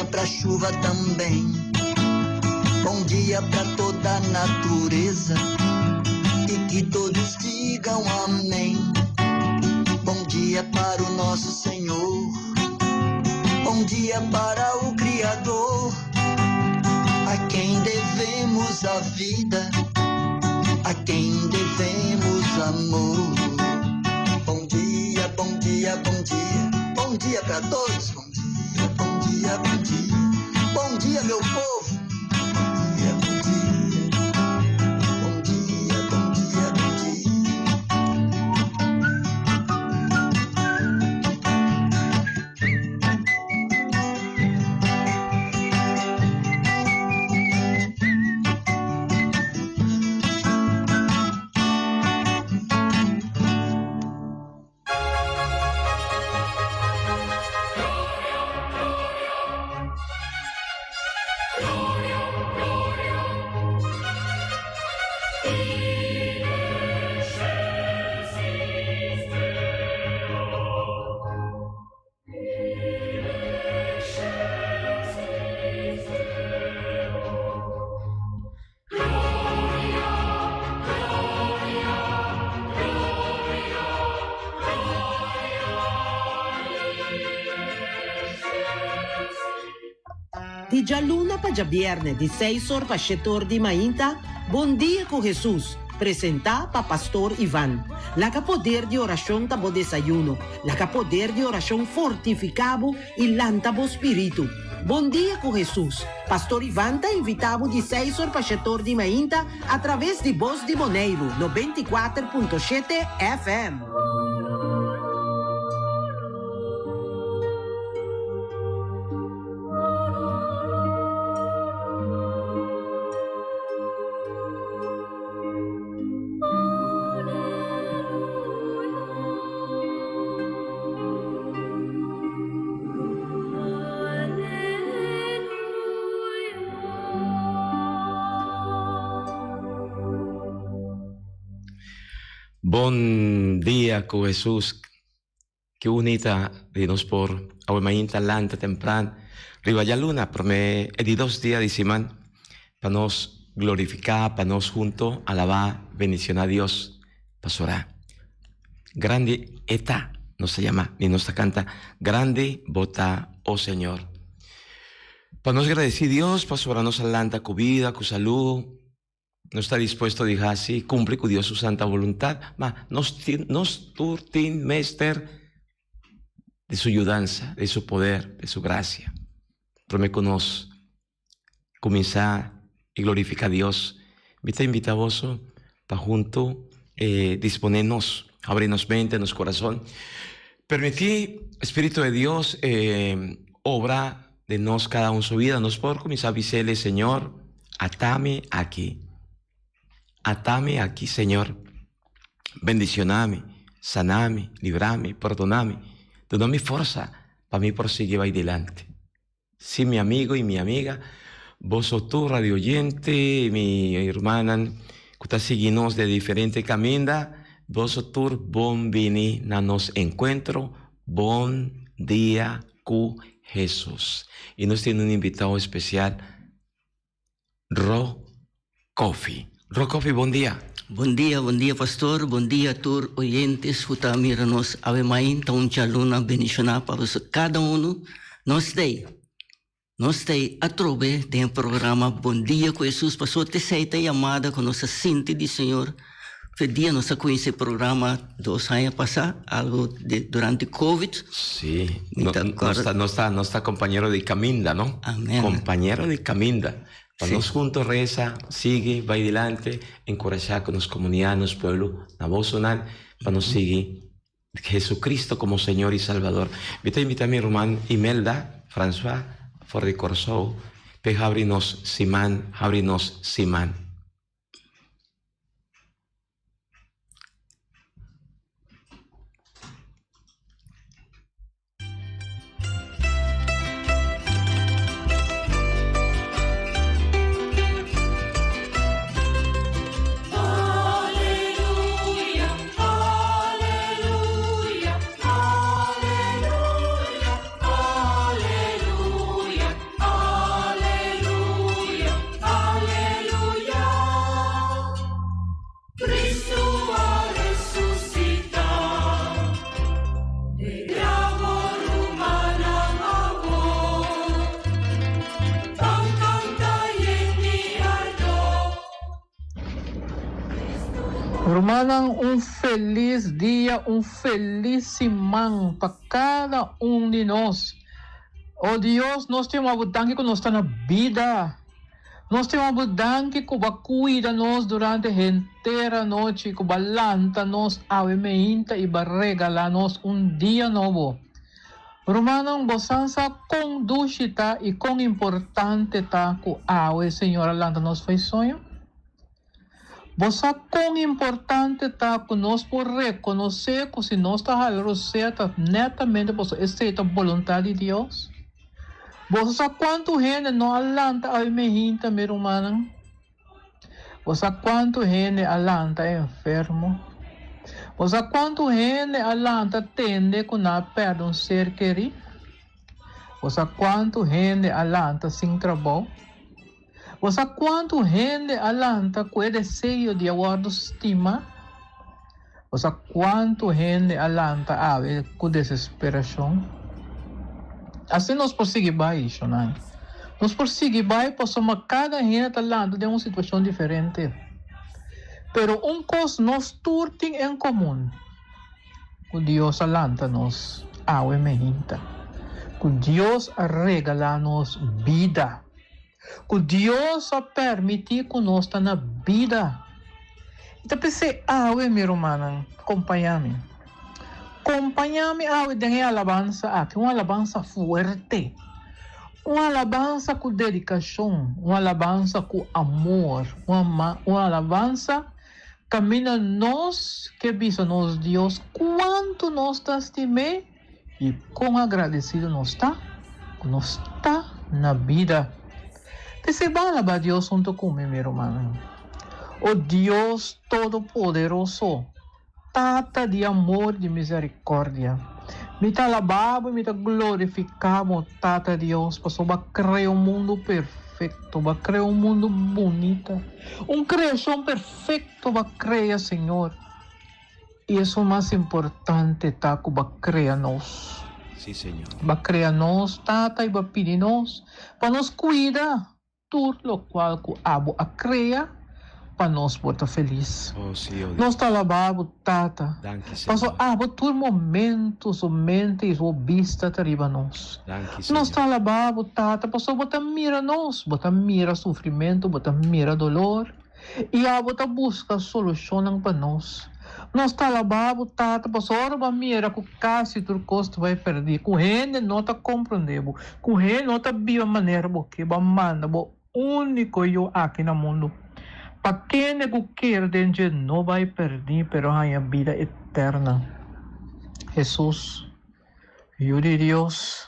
dia pra chuva também. Bom dia pra toda a natureza e que todos digam amém. Bom dia para o nosso Senhor. Bom dia para o Criador, a quem devemos a vida, a quem devemos amor. Bom dia, bom dia, bom dia, bom dia para todos. Bom dia, bom dia, bom dia, bom dia, meu povo. Bom dia, bom dia, bom dia, bom dia, bom dia. Di djaluna pa djabièrnè di seis or pa shete or di mainta, Bon Dia ku Hesus, presentá pa Pastor Ivan. Laga poder di orashon ta bo desayuno, laga poder di orashon fortifiká bo i lanta bo spiritu. Bon Dia ku Hesus, Pastor Ivan ta invitá bo di seis or pa shete or di mainta atraves di Bos di Boneiru 94.7 FM. Bon dia ku Hesus. Ke unita di nos por awe mainta lanta tempran riba djaluna prome e di dos dia di siman pa nos glorifiká, pa nos hunto alabá, bendishoná Dios pasobra grandi e ta, nos ta yama i nos ta kanta grandi bo ta o Señor. Pa nos gradesí Dios pasobra nos a lanta ku bida, ku salú. Nos ta dispuesto di hasi i kumpli ku Dios su santa boluntat, ma nos tin, nos tur tin mester di su yudansa, di su poder, di su grasia. Promé ku nos kuminsá i glorifiká Dios, mi ta invitá boso pa huntu disponé nos, abri nos mente, nos kurason, permití Spiritu di Dios obra den nos kada un su bida. Nos por kuminsá bis'El, Señor, Atami aki. Atami aki, Señor. Bendicionami, sanami, librami, perdonami. Duna mi forsa pa mi por sigui bai dilanti. Sí, mi amigo y mi amiga, boso tur radio oyente, mi hermanan cu ta sigui nos de diferente caminda, boso tur bon bini na nos encuentro. Bon dia cu Hesus. Y nos tin un invitado especial. Ro Koffie. Ro Koffie, bon dia. Bon dia, bon dia pastor, bon dia tur oyentes ku ta mira nos awe mainta un djaluna bendishoná pa boso kada unu. Nos tei, nos tei atrobe den e programa Bon Dia ku Hesus pasobra t'esei ta e yamada ku nos a sinti di Señor. Fe dia nos a cuminsa e programa dos aña pasa, algo de durante COVID. Sí, no, nos ta, nos ta, nos ta compañero di caminda, no? Amén. Compañero di caminda. Pa Sí. nos junto reza, sigui, bai dilante, encourashá cu nos comunidad, nos pueblo, na bosonan, pa nos sigui Jesucristo como Señor y Salvador. Mi ta invita mi ruman Imelda Francois for di Corsou p'e habri nos siman, habri nos siman. Rumannan un felis dia, un felis siman pa kada un di nos. O Dios, nos ta yama bo danki ku nos ta na bida. Nos ta yama bo danki ku bo a kuida nos durante henter anochi, ku bo a lanta nos awe meinta i bo a regala nos un dia nobo. Rumannan, bosan sa kon dushi ta i kon importante ta ku awe Señor a lanta nos fo'i soño? Bo sa kon importante ta ku nos por rekonosé ku si nos ta hala rosea ta netamente pasobra esei ta boluntat di Dios? Boso sa kuantu hende no a lanta awe mehinta, mi rumannan? Bo sa kuantu hende a lanta enfermo? Bo sa kuantu hende a lanta tende ku nan a pèrdè un ser kerí? Bo sa kuantu hende a lanta sin trabou? Bo sa kuantu hende a lanta ku e deseo di a wòrdu stimá? Bo sa kuantu hende a lanta awe ku desesperashon? Asina nos por sigui bai, Shonai. Nos por sigui bai pasobra kada hende ta lanta den un situashon diferente. Pero un kos nos tur tin en komun, ku Dios a lanta nos awe meinta, ku Dios a regalá nos bida. Ku Dios a permití ku nos ta na bida. I ta p'esei awe, mi rumannan, kompañá mi. Kompañá mi awe den e alabansa aki, un alabansa fuerte, un alabansa ku dedikashon, un alabansa ku amor, un alabansa kaminda nos ke bisa nos Dios kuantu nos ta stim'é. I kon agradesido nos ta ku nos ta na bida! P'esei ban alabá Dios huntu ku mi, mi rumannan. O Dios Todopoderoso, Tata di amor i di miserikòrdia, mi ta alabá bo i mi ta glorifiká bo, Tata Dios, pasobra bo a krea un mundu perfekto, bo a krea un mundu bunita, un kreashon perfekto bo a krea, Señor. I esun mas importante ta ku bo a krea nos. Sí, Señor. Bo a krea nos, Tata, i bo a pidi nos pa nos kuida tur lokual ku abo a krea pa nos por ta felis. Oh, sí, oh Dios. Nos ta alabá bo, Tata, Danki, Señor. pasobra abo tur momento su mente i su bista ta riba nos. Danki, Nos Señor. ta alabá bo, Tata, pasobra bo ta mira nos, bo ta mira sufrimentu, bo ta mira dolor. I abo ta buska solushonnan pa nos. Nos ta alabá bo, Tata, pasobra ora bo a mira ku kasi tur kos ta bai pèrdí, ku hende no ta komprondé bo, ku hende no ta biba manera bo ke, bo a manda bo úniko Yu aki na mundu, pa kende ku kere den dje no bai pèrdí, pero haña bida eterna. Hesus, Yu di Dios,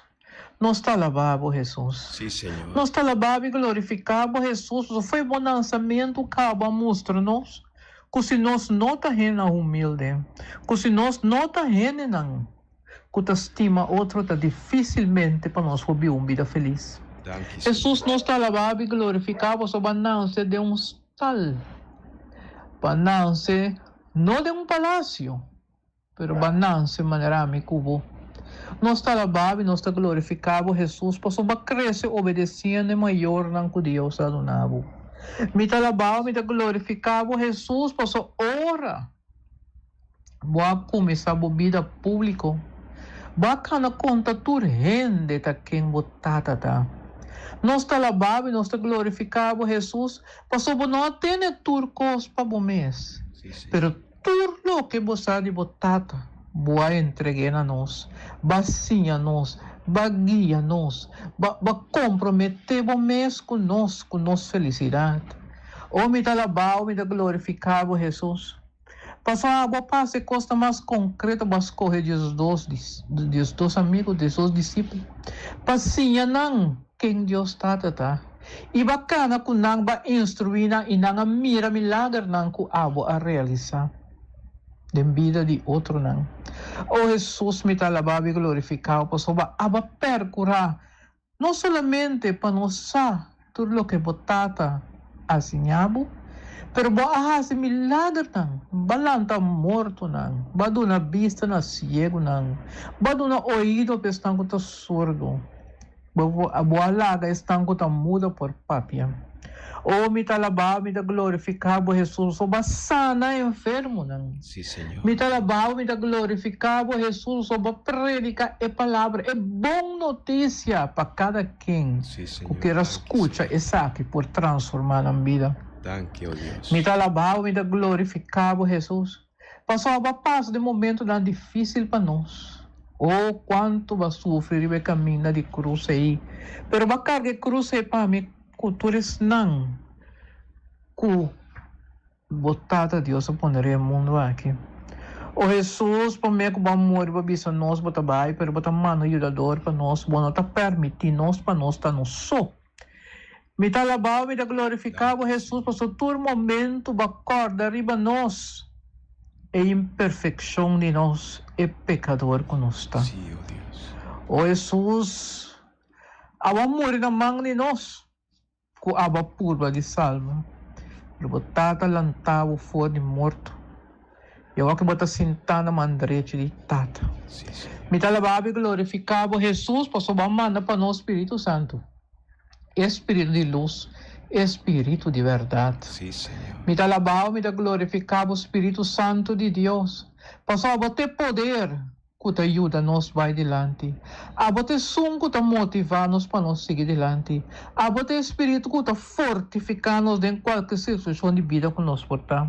Nos ta alabá bo, Hesus. Sí, Señor. Nos ta alabá bo i glorifiká bo, Hesus, pasobra fo'i bo nansamentu kaba a mustra nos ku si nos no ta hendenan humilde, ku si nos no ta hendenan ku ta stima otro, ta difísilmente pa nos por biba un bida felis. Danki, Señor. Hesus, nos ta alabá bo i glorifiká bo, pasobra bo a nanse den un stal. Bo a nanse no den un palasio. Pero bo a nanse manera ami ku bo. Nos ta alabá bo i nos ta glorifiká bo, Hesus, pasobra bo a krese obedesiendo e mayornan ku Dios a duna bo. Mi ta alabá bo, mi ta glorifiká bo, Hesus, pasobra ora bo a kuminsá bo bida públiko, bo a kana konta tur hende ta ken bo Tata ta. Nos ta alabá bo i nos ta glorifiká bo, Hesus, pasobra bo no a tene tur kos pa bo mes, pero Tur loke bo sa di bo Tata, bo a entreg'é na nos. Bo a siña nos, bo a guia nos, bo a komprometé bo mes ku nos, ku nos felisidat. O mi ta alabá bo, mi ta glorifiká bo, Hesus. Pasobra abo a pasa e kosnan mas konkreto, bo a skohe diesdos diesdos amigu, diesdos disipel, pa siña nan ken Dios Tata ta. I bo a kana ku nan, bo a instruí nan, i nan a mira milagernan ku abo a realisá den bida di otronan. O Hesus, mi ta alabá bo i glorifiká bo, pasobra abo a perkurá no solamente pa nos sa tur loke bo Tata a siña bo, pero bo a hasi milagernan, bo a lanta mortonan, bo a duna bista na siegunan, bo a duna oido pa esnan ku ta surdu. Bo a laga esnan ku ta muda por papia. O mi ta alabá bo, mi ta glorifiká bo, Hesus, pasobra bo a sana enfermonan. Sí, Señor. Mi ta alabá bo, mi ta glorifiká bo, Hesus, pasobra bo a prediká e palabra, e bon notisia pa kada ken Sí, ku Señor. kier a Danki, skucha Señor. esaki por transformá nan bida. Danki, o Dios. Mi ta alabá bo, mi ta glorifiká bo, Hesus, pasobra bo a pasa den momentunan difísil pa nos. O, kuantu bo a sufri riba e kaminda di krus ei! Pero bo a karga e krus ei pa mi ku tur esnan ku bo Tata Dios a pone riba e mundu aki. O Hesus, promé ku bo a muri bo a bisa nos bo ta bai, pero bo ta manda un yudador pa nos, bo no ta permití nos pa nos ta nos so. Mi ta alabá bo, mi ta glorifiká bo, Hesus, pasobra tur momentu bo a kòrda riba nos e imperfekshon di nos, e pekador ku nos ta. Sí, o Dios. O Hesus, abo a muri na man di nos ku abo a purba di salba, pero bo Tata lantá bo for di morto. I awor ku bo ta sintá na man drechi di Tata. Sí, Señor. Mi ta alabá bo i glorifiká bo, Hesus, pasobra bo a manda pa nos Spiritu Santu, e Spiritu di lus, e Spiritu di bèrdat. Sí, Señor. Mi ta alabá bo, mi ta glorifiká bo, Spiritu Santu di Dios, pasobra bo ta e poder ku ta yuda nos bai dilanti. Abo ta esun ku ta motivá nos pa nos sigui dilanti. Abo ta e spiritu ku ta fortifiká nos den kualke situashon di bida ku nos por ta.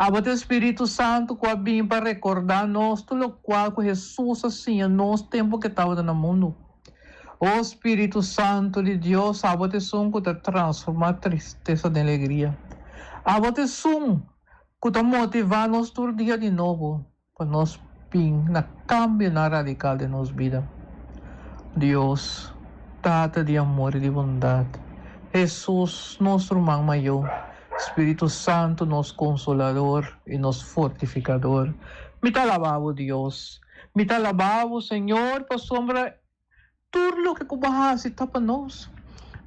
Abo ta e spiritu santu ku a bin pa rekordá nos tur lokual ku Hesus a siña nos tempu ku e tabata na mundu. O spiritu santu di Dios, abo ta esun ku ta transformá tristesa den alegria. Abo ta esun ku ta motivá nos tur dia di nobo. Pa nos bin na kambionan radikal den nos bida. Dios, Tata di amor i di bondat, Hesus, nos ruman mayó, Spiritu Santu, nos Konsolador i nos Fortifikador, mi ta alabá Bo, Dios. Mi ta alabá Bo, Señor, pasobra Tur loke ku bo hasi ta pa nos.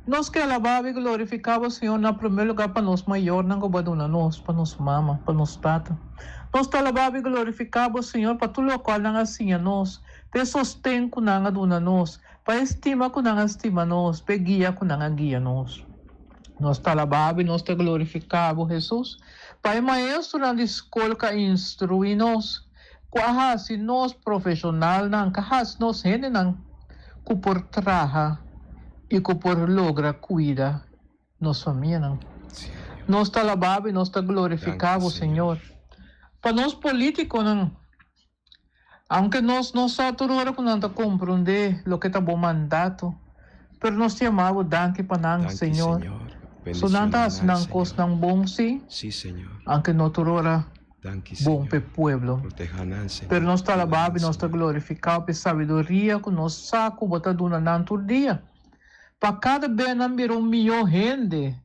Nos ke alabá bo i glorifiká bo, Señor, na promé lugá pa nos mayornan ku bo a duna nos, pa nos mama, pa nos tata. Nos ta alabá bo i glorifiká bo, Señor, pa tur lokual nan a siña nos, pa e sosten ku nan a duna nos, pa e stima ku nan a stima nos, pa e guia ku nan a guia nos. Nos ta alabá bo i nos ta glorifiká bo, Hesus, pa e maestronan di skol ku a instruí nos, Ku a hasi nos profeshonalnan, ku a hasi nos hendenan ku por traha i ku por logra kuida nos famianan. Nos ta alabá bo i nos ta glorifiká bo, Señor. Pa nos polítikonan, aunke nos no sa tur ora ku nan ta komprondé loke ta bo mandato, pero nos ta yama bo danki pa nan, Señor. So nan ta hasi nan kosnan bon, sí, aunke no tur ora. Danki bon Señor. p'e pueblo. Proteha nan Señor. Pero nos ta Cuida alabá nan bo i nos ta Señor. glorifiká bo p'e sabiduria ku nos sa ku bo ta duna nan tur dia. Pa kada be nan bira un mihó hende,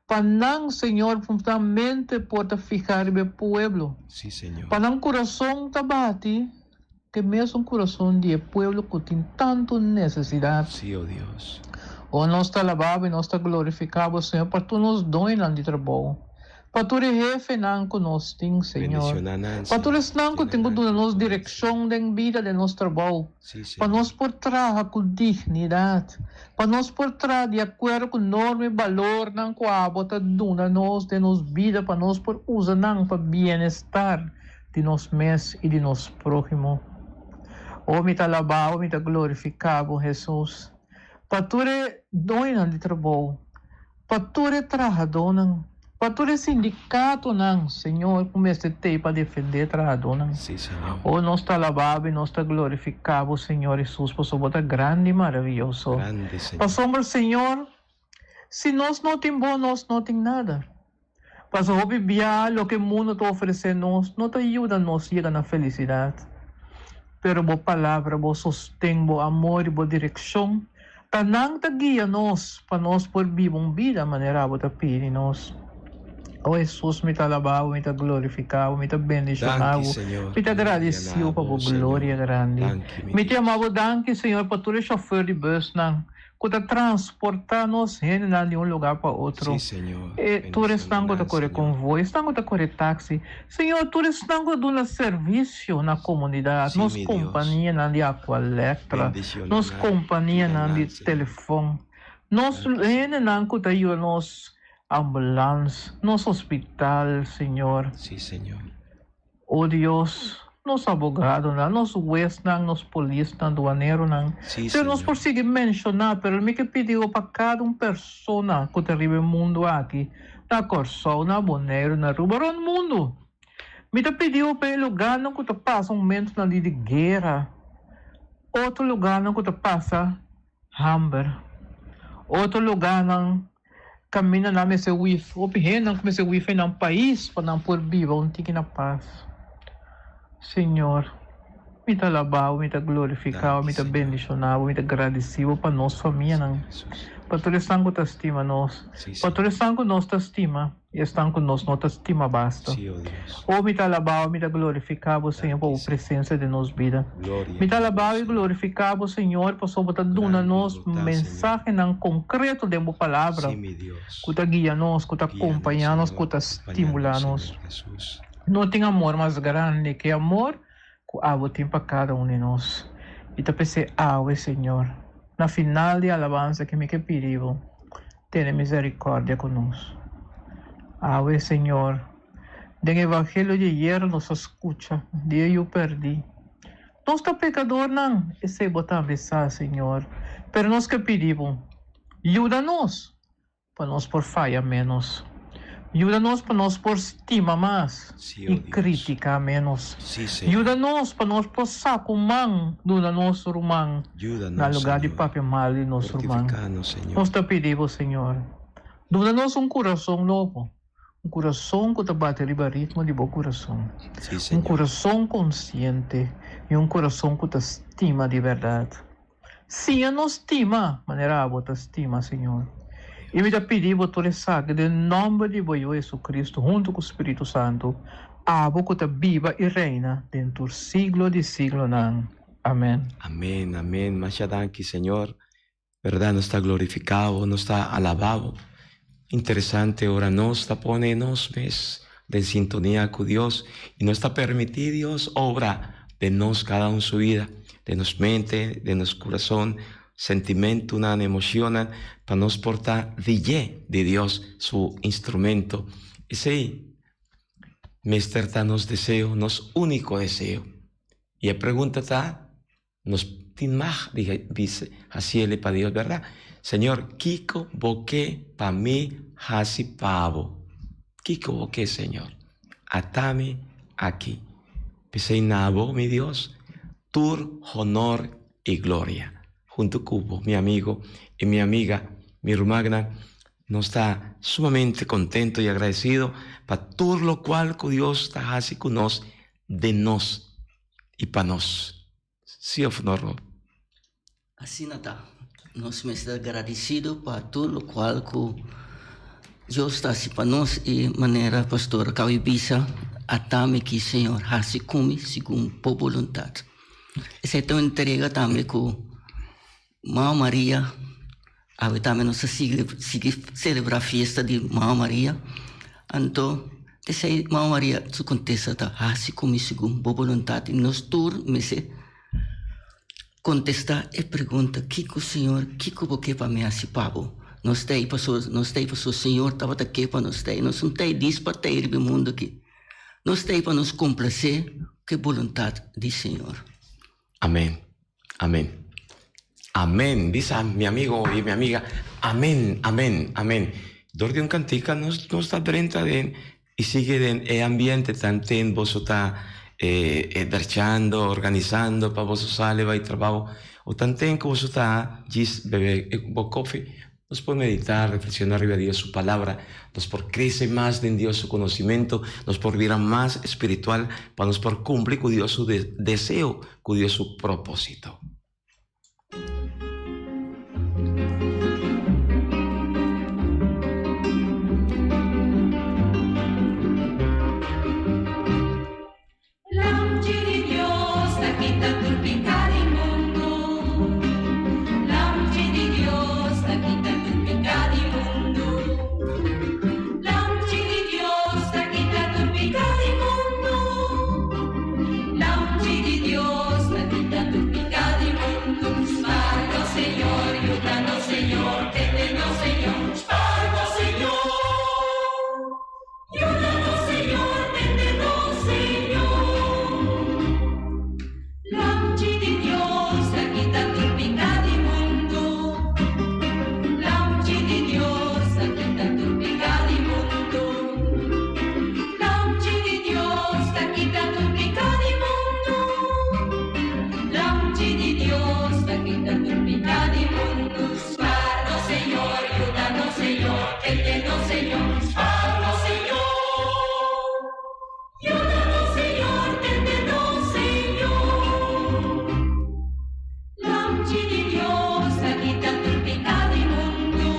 pa nan, Señor, nan mente por ta fihá riba e pueblo, Sí Señor. pa nan kurason ta bati ku e mesun kurason di e pueblo ku tin tantu nesesidat. Sí, o Dios. O nos ta alabá bo i nos ta glorifiká bo, Señor, pa tur nos doñonan di trabou, pa tur e hefenan ku nos tin, Señor, Bendishoná nan, pa tur Señor. esnan ku Yena tin ku nan duna ku nos poder, Señor. direkshon den bida, den nos trabou, Sí, pa Señor. nos por traha ku dignidat, pa nos por traha di akuerdo ku norma i balornan ku abo ta duna nos den nos bida, pa nos por usa nan pa bienestar di nos mes i di nos próhimo. O mi ta alabá bo, mi ta glorifiká bo, Hesus, pa tur e doñonan di trabou, pa tur e trahadónan, pa tur e sindikatonan, Señor, ku mester t'ei pa defendé trahadónan. Sí, Señor. O nos ta alabá bo i nos ta glorifiká bo, Señor Hesus, pasobra bo ta grandi i maravioso. Grandi, Señor. Pasobra, Señor, si nos no tin bo, nos no tin nada. Pasobra hopi bia loke mundu ta ofresé nos no ta yuda nos yega na felisidat. Pero bo Palabra, bo sosten, bo amor i bo direkshon ta nan ta guia nos pa nos por biba un bida manera bo ta pidi nos. O Hesus, mi ta alabá bo, mi ta glorifiká bo, mi ta bendishoná Danki, bo, Señor. mi ta gradisí bo pa bo Glorianá bo, Señor. gloria grandi. Danki, mi Mi ta Dios. yama bo danki, Señor, pa tur e shofèr di bùsnan ku ta transportá nos hendenan di un lugá pa otro. Sí, Señor. E tur esnan Bendiciona ku ta nan, kore Señor. konvoi, esnan ku ta kore taksi. Señor, tur esnan ku ta duna servisio na komunidat, Sí, nos mi Dios. kompanianan di Aqualectra, Bendiciona nos nan, cuida kompanianan nan, di Señor. telefòn, nos Danki, Señor. hendenan ku ta yuda nos. ambulans, nos hospital, Señor. Sí, Señor. O Dios, nos abogadonan, nos huesnan, nos polisnan, duaneronan. Sí, Pero nos Señor. por sigui menshoná, pero mi ke pidi bo pa kada un persona ku ta riba e mundu aki, na Kòrsou, na Boneiru, na Aruba, rònt mundu. Mi ta pidi bo pa e lugánan ku ta pasa momentunan di di guera, otro lugánan ku ta pasa hamber, otro lugánan Kaminda nan mester hui, hopi hendenan ku mester hui for nan pais pa nan por biba un tiki na pas. Señor, mi ta alabá bo, mi ta glorifiká bo, mi ta bendishoná bo, mi ta gradisí bo pa nos famianan, pa tur esnan ku ta stima nos, pa tur esnan ku nos ta stima. I esnan ku nos no ta stima basta. O mi ta alabá bo, mi ta glorifiká bo, Señor, pa bo presensia den nos bida. Mi ta alabá bo i glorifiká bo, Señor, pasobra bo ta duna nos mensahenan konkreto den bo Palabra ku ta guia nos, ku ta kompañá nos, ku ta stimulá nos. No tin amor mas grandi ku e amor ku abo tin pa kada un di nos. I ta p'esei awe, Señor, na final di alabansa ki mi ke pidi bo, tene miserikòrdia ku nos. Awe, Señor, den evangelio di ayer nos a skucha di e yu pèrdí. Nos ta pekadornan, esei bo tambe sa, Señor, pero nos ke pidi bo, yuda nos Pa nos por faya ménos. Yuda nos pa nos por stima mas i kritiká ménos. Yuda nos pa nos por sa ku man duna nos ruman na lugá di papia mal di nos ruman. Nos ta pidi bo, Señor, duna nos un kurason nobo, un kurason ku ta bati riba ritmo di bo kurason, un kurason konsiente i un kurason ku ta stima di bèrdat. Siña nos stima manera abo ta stima, Señor. I mi ta pidi bo tur esaki den nomber di bo Yu Jesucristo huntu ku Spiritu Santu, abo ku ta biba i reina den tur siglo di siglonan. Amen. Amen, amen. Masha danki, Señor. Berdad nos ta glorifica bo, nos ta alaba bo. Interesante ora nos ta pone nos mes den sintonia cu Dios y nos ta permiti Dios obra den nos cada un su vida, den nos mente, den nos curazon, sentimentonan, emocionnan, pa nos por ta di dje, di Dios su instrumento. Esey mester ta nos deseo, nos unico deseo. Y e pregunta ta, Nos tin mag di bisa hasiele pa Dios, bèrdat? Señor, kiko bo ke pa mi hasi pa bo? Kiko bo ke, Señor? Ata mi aki. P'esei na bo, mi Dios, tur honor i gloria. Huntu ku bo, mi amigo i mi amiga, mi rumannan, nos ta sumamente kontento i agradesido pa tur lokual ku Dios ta hasi ku nos den nos. i pa nos. Sí of no, Rob? Asina ta. Nos mester ta gradisido pa tur lokual ku Dios ta hasi pa nos i manera pastor a kaba di bisa, Atami aki, Señor, hasi ku mi segun bo boluntat. Esei ta un entrega tambe ku Mama Maria, awe tambe nos ta sigui sigui selebrá fiesta di Mama Maria. Anto esei Mama Maria su kontesta ta, Hasi ku mi segun bo boluntat. I nos tur mester kontestá e pregunta, Kiko, Señor, kiko bo ke pa mi hasi pa bo? Nos ta ei pasobra nos ta ei pasobra Señor tabata ke pa nos ta ei. Nos no ta ei dis pa ta ei riba e mundu aki. Nos ta ei pa nos komplasé ku e boluntat di Señor. Amén. Amén. Amén. Bisa mi amigo y mi amiga. Amén, amén, amén. Door di un cantica nos, nos ta drenta den y sigue den e ambiente tanten boso ta eh, eh, berchando, organizando pa boso sale bai trabajo. O tanten ku boso ta djis bebe eh, bo koffie. Nos por meditá, reflexioná riba Dios su Palabra. Nos por crece mas den Dios su conocimento. Nos por bira mas espiritual pa nos por cumpli cu Dios su deseo, cu Dios su propósito. Lamchi di Dios ta kita tur piká di mundu. Lamchi di Dios ta kita tur piká di mundu. Lamchi di Dios ta kita tur piká di mundu. Lamchi di Dios ta kita tur piká di mundu. Spar nos Señor, yuda nos Señor, tende nos Señor. Spar nos Señor. Señor, tendenos, Señor, Spárnos, Señor. Yúdanos, Señor, tendenos, Señor. Lamchi di Dios, ta kita tur piká di mundu.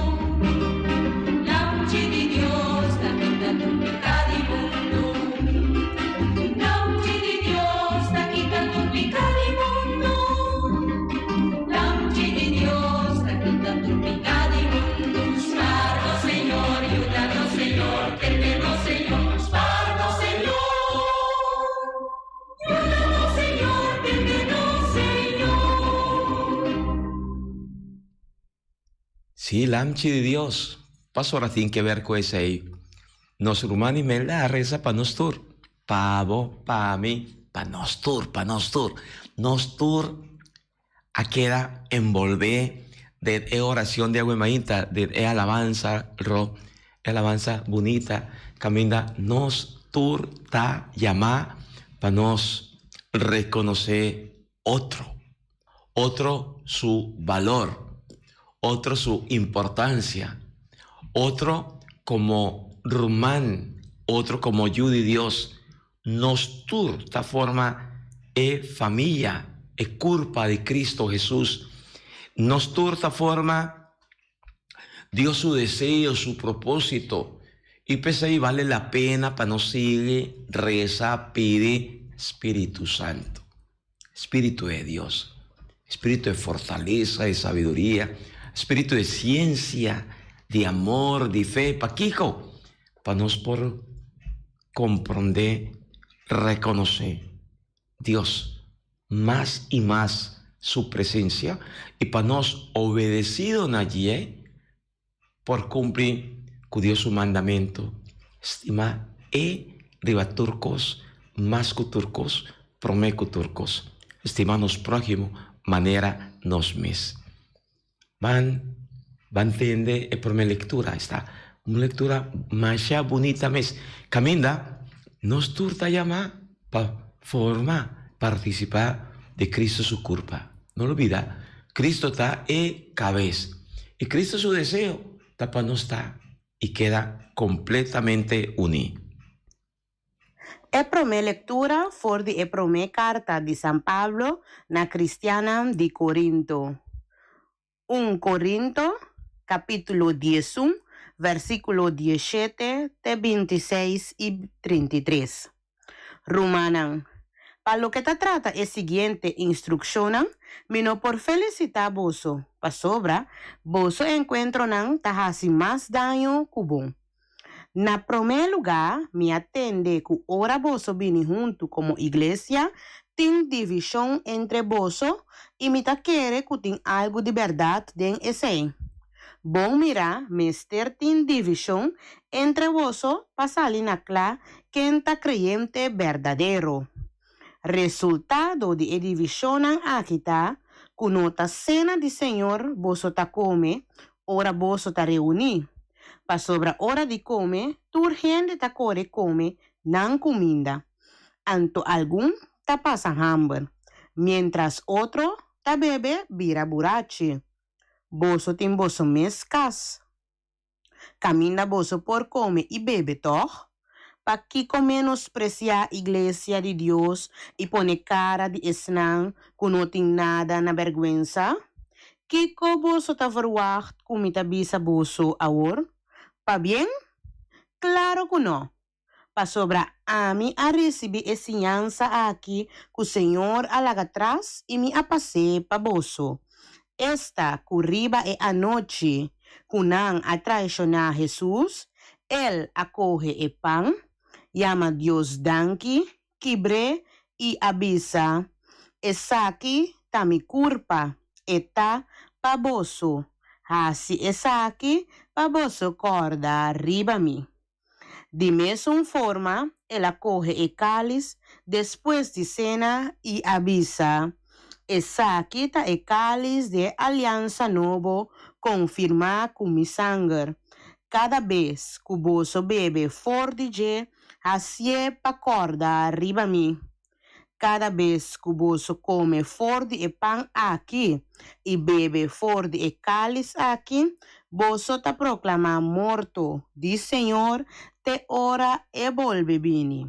Lamchi di Dios, ta kita tur piká di mundu. Lamchi di Dios, ta kita tur piká di mundu. Lamchi di Dios, ta kita tur piká di mundu. Spárnos, Señor, yúdanos, Señor, tendenos, Señor, Spárnos, Señor. Yúdanos, Señor, tendenos, Señor. Sí, Lamchi di Dios. Pastora tin ke ber ku esei. Nos ruman Imelda a resa pa nos tur. Pa bo, pa mi, pa nos tur, pa nos tur. Nos tur a keda enbolbé den e oracion di awe mainta, den e alabansa ro, e alabansa bunita caminda nos tur ta yamá pa nos reconocé otro, otro su balor, otro su importancia, otro como ruman, otro como yu di Dios. Nos tur ta forma e famia, e curpa di Cristo Jesus. Nos tur ta forma Dios su deseo, su proposito. Y p'esei bale la pena pa nos sigui reza, pidi Spiritu Santo. Spiritu de Dios. Spiritu de fortaleza, de sabiduria, spiritu de ciencia, di amor, di fe. Pakico? Pa nos por comprende, reconoce Dios mas y mas su presencia y pa nos obedecido na dje por cumpli cu Dios su mandamento, stima e riba tur cos mas cu tur cos, prome cu tur cos. Stima nos prohimo manera nos mes. Ban ban tende e prome lectura. Esta un lectura masha bunita mes. Caminda nos tur ta yama pa forma, participa di Cristo su curpa. No lubida, Cristo ta e cabes. Y Cristo su deseo ta pa nos ta y keda completamente uni. E promé lektura for di e promé karta di San Pablo na kristiannan di Korinto. Un Korinto, kapítulo 11, versíkulo 17 te 26 i 33. Rumannan, pa loke ta trata e siguiente instrukshonnan, mi no por felisitá boso, pasobra boso enkuentronan ta hasi mas daño ku bon. Na promé lugá, mi a tende ku ora boso bini huntu komo iglesia, tin divishon entre boso i mi ta kere ku tin algu di bèrdat den esei. Bon mirá, mester tin divishon entre boso pa sali na kla ken ta kreyente berdadero. Resultado di e divishonnan aki ta ku no ta sena di Señor boso ta kome ora boso ta reuní, pasobra ora di kome tur hende ta kore kome nan kuminda, anto algun ta pasa hamber, miéntras otro ta bebe bira burachi. Boso tin boso mes kas. Kaminda boso por kome i bebe, tòg? Pakiko menospresiá iglesia di Dios i pone kara di esnan ku no tin nada na bèrgwensa? Kiko boso ta verwagt ku mi ta bisa boso awor? Pabien? Klaro ku nò! Pasobra ami a risibí e siñansa aki ku Señor a laga tras i mi a pas'é pa boso, esta ku riba e anochi ku nan a traishoná Hesus, el a kohe e pan, yama Dios danki, kibr'é i a bisa, Esaki ta mi kurpa, e ta pa boso. Hasi esaki pa boso kòrda riba mi. Di mesun forma, el a kohe e kális despues di sena i a bisa, Esaki ta e kális di e aliansa nobo konfirmá ku mi sanger. Kada bes ku boso bebe for di dje, hasié pa kòrda riba mi. Kada bes ku boso kome for di e pan aki i bebe for di e kális aki, boso ta proklamá morto di Señor te ora e bolbe bini.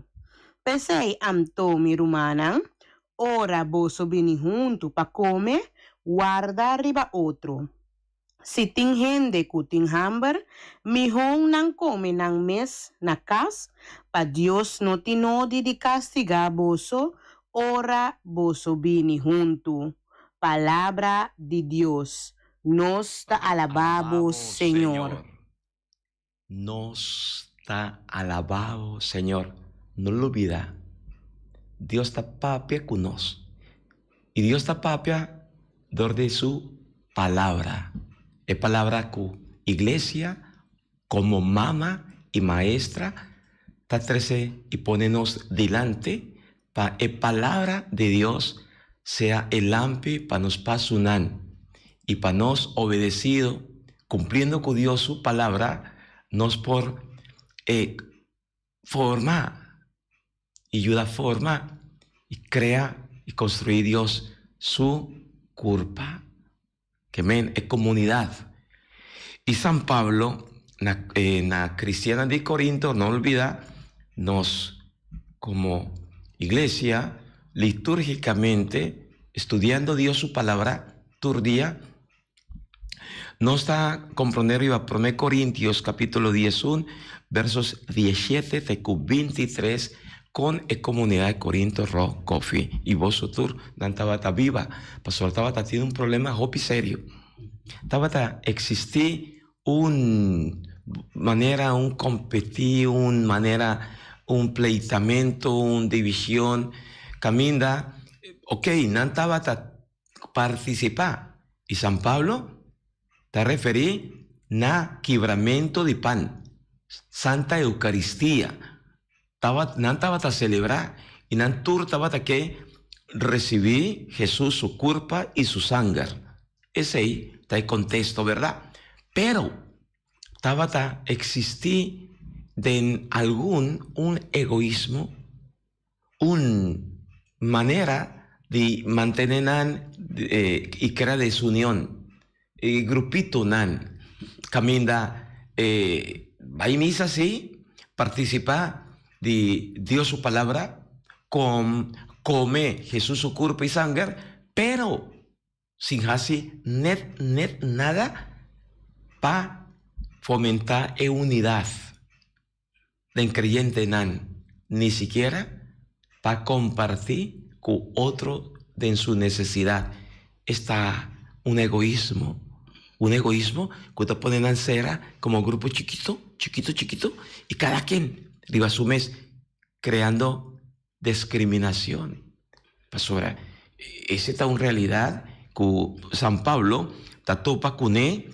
P'esei anto, mi rumannan, ora boso bini huntu pa kome, warda riba otro. Si tin hende ku tin hamber, mihó nan kome nan mes na kas, pa Dios no tin nodi di kastigá boso ora boso bini huntu. Palabra di Dios. Nos ta alabá bo, Señor. Nos ta alabá bo, Señor. No lubidá, Dios ta papia ku nos. I Dios ta papia dor di su Palabra, e Palabra ku iglesia komo mama i maestra ta trese i pone nos dilanti pa e Palabra di Dios sea e lampi pa nos pasunan i pa nos obedesido, kumpliendo ku Dios su Palabra, nos por e forma i yuda forma i krea i konstruí Dios su kurpa, ke men e komunidat. I San Pablo na na kristiannan di Korinto, no olbida nos komo iglesia litúrgikamente estudiando Dios su palabra tur dia, nos ta komprondé riba Promé Korintios kapítulo diesun versos diesiete te ku bintitres kon e komunidat di Korinto ro kofi i boso tur nan tabata biba pasobra tabata tin un problema hopi serio. Tabata eksistí un manera un kompetí un manera un pleitamento un divishon kaminda okey nan tabata partisipá i San Pablo ta referí na kibramento di pan, Santa Eukaristia. Tabat nan tabata selebrá i nan tur tabata ke risibí Hesus su kurpa i su sanger. Esei ta e kontesto, bèrdat? Pero tabata eksistí den algun un egoismo Un manera di mantene nan i krea desunion. E grupitonan kaminda bai misa si, partisipá di Dios su Palabra, kome Hesus su kurpo i sanger, pero sin hasi net net nada pa fomentá e unidat. Den kreyentenan ni sikiera pa kompartí ku otro den su nesesidat. Esta un egoismo, un egoismo ku ta pone nan sera komo grupo chikito, chikito, chikito i kada ken riba su mes kreando deskriminashon. Pasobra ese ta un realidat ku San Pablo ta topa kuné,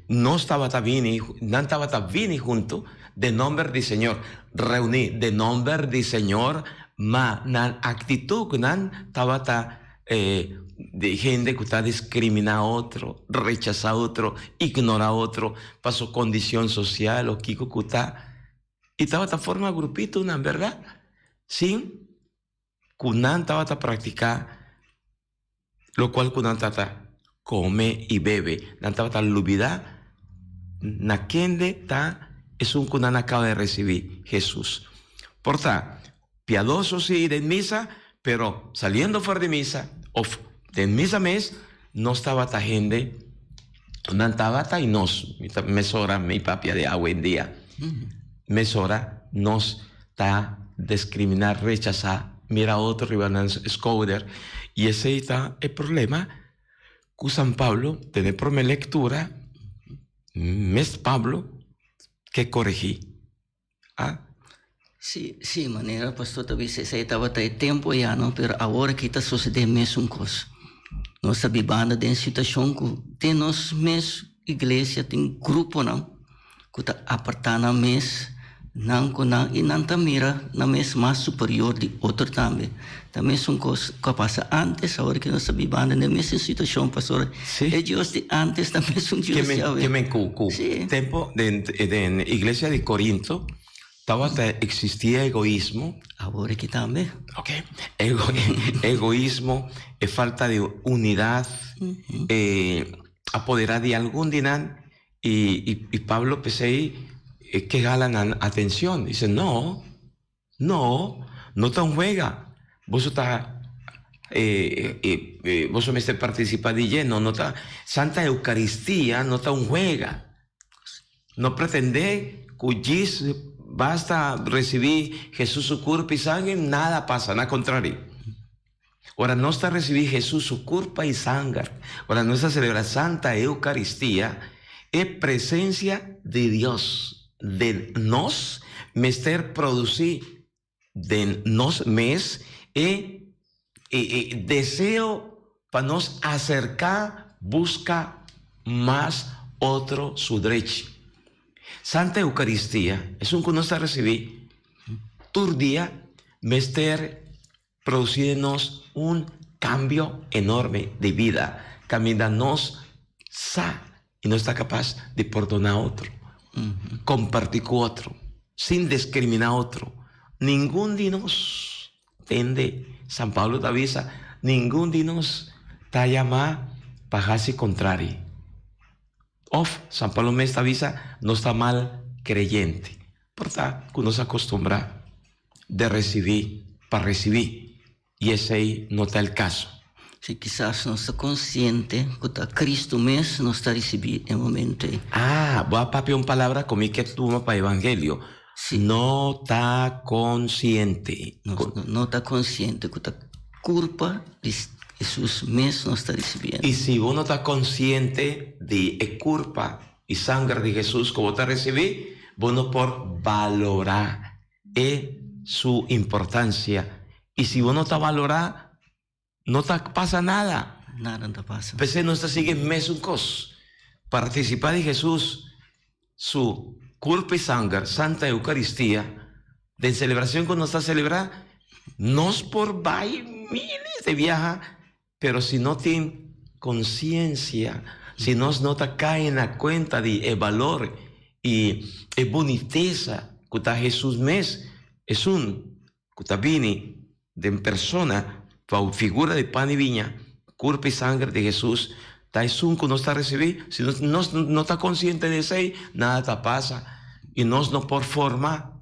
nos tabata bini, nan tabata bini huntu den nòmber di Señor, reuní den nòmber di Señor, ma nan aktitut ku nan tabata di hende ku ta diskriminá otro, rechasá otro, ignorá otro pa su kondishon sosial o kiko ku ta. I tabata forma grupitonan, bèrdat? Sin ku nan tabata praktiká lokual ku nan tabata kome i bebe. Nan tabata lubidá na kende ta esun ku nan a kaba di risibí, Hesus. Por ta piadoso sí den misa, pero saliendo for di misa òf den misa mes, nos tabata hende, nan tabata i nos, mi ta mesora mi papia di awendia, mesora nos ta discriminá, rechasá, mira otro riba nan skouder i esei ta e problema ku San Pablo den e prome lektura mes Pablo ke koregí. A. Sí, sí, manera pastor ta bisa esei tabata e tempu ya no, pero awor aki ta sosodé mesun kos. Nos ta bibando den situashon ku den nos mes iglesia tin gruponan ku ta apartá nan mes, nan ku nan, i nan ta mira nan mes mas superior di otro tambe. Ta mesun kos ku a pasa ántes, awor ku nos ta bibando den e mesun situashon, pasobra e Dios di ántes ta mesun Dios di awe. Ke men ku ku tempu den den iglesia di Korinto tabata eksistí egoismo. Awor aki tambe. Ok, egoismo, e falta di unidat, e apoderá di algun di nan. I, i, i Pablo p'esei ke hala nan atencion. Dice, no, no, no ta un wega. Boso ta, eh, eh, eh, boso mester participa di dje. No, no ta, Santa Eucaristia no ta un wega. No pretende cu djis basta recibi Jesus su curpa y sangre, nada pasa. Na contrario. Ora nos ta recibi Jesus su curpa y sanger, ora nos ta celebra Santa Eucaristia, e presencia di Dios den nos mester produci den nos mes e e deseo pa nos acerca busca mas otro su drechi. Santa Eucaristia, esun cu nos ta recibi tur dia, mester Producí den nos un cambio enorme di bida, caminda nos sa y nos ta capaz di pordona otro, comparti cu otro, sin discrimina otro. Ningun di nos, tende, San Pablo ta bisa, ningun di nos ta yama pa haci contrari. Of, San Pablo mes ta bisa, nos ta mal creyente. Por ta cu nos acostumbra de recibí pa recibí, y esey no ta el caso. Si kisas nos ta consciente cu ta Cristo mes nos ta recibí e momento ey. Ah, bo a papia un palabra cu mi ke tuma pa evangelio. Si. No ta consciente. Nos no ta consciente cu ta curpa di Jesus mes nos ta recibiendo. Y si bo no ta consciente di e curpa y sanger di Jesus cu bo ta recibí, bo no por balora e su importancia y si bo no ta valora no ta pasa nada. Nada no ta pasa. P'esei nos ta sigui mesun cos, participa di Jesus su Curpo y Sanger, Santa Eucaristia, den celebracion cu nos ta celebra, nos por bay miles de biaha Pero si no tin conciencia, si nos no ta cay na cuenta di e balor y e buniteza cu ta Jesus mes, esun cu ta bini den persona pa figura di pan y biña, curpa y sangre di Jesus, ta esun cu nos ta ricibi, si nos no ta consciente di esey, nada ta pasa y nos no por forma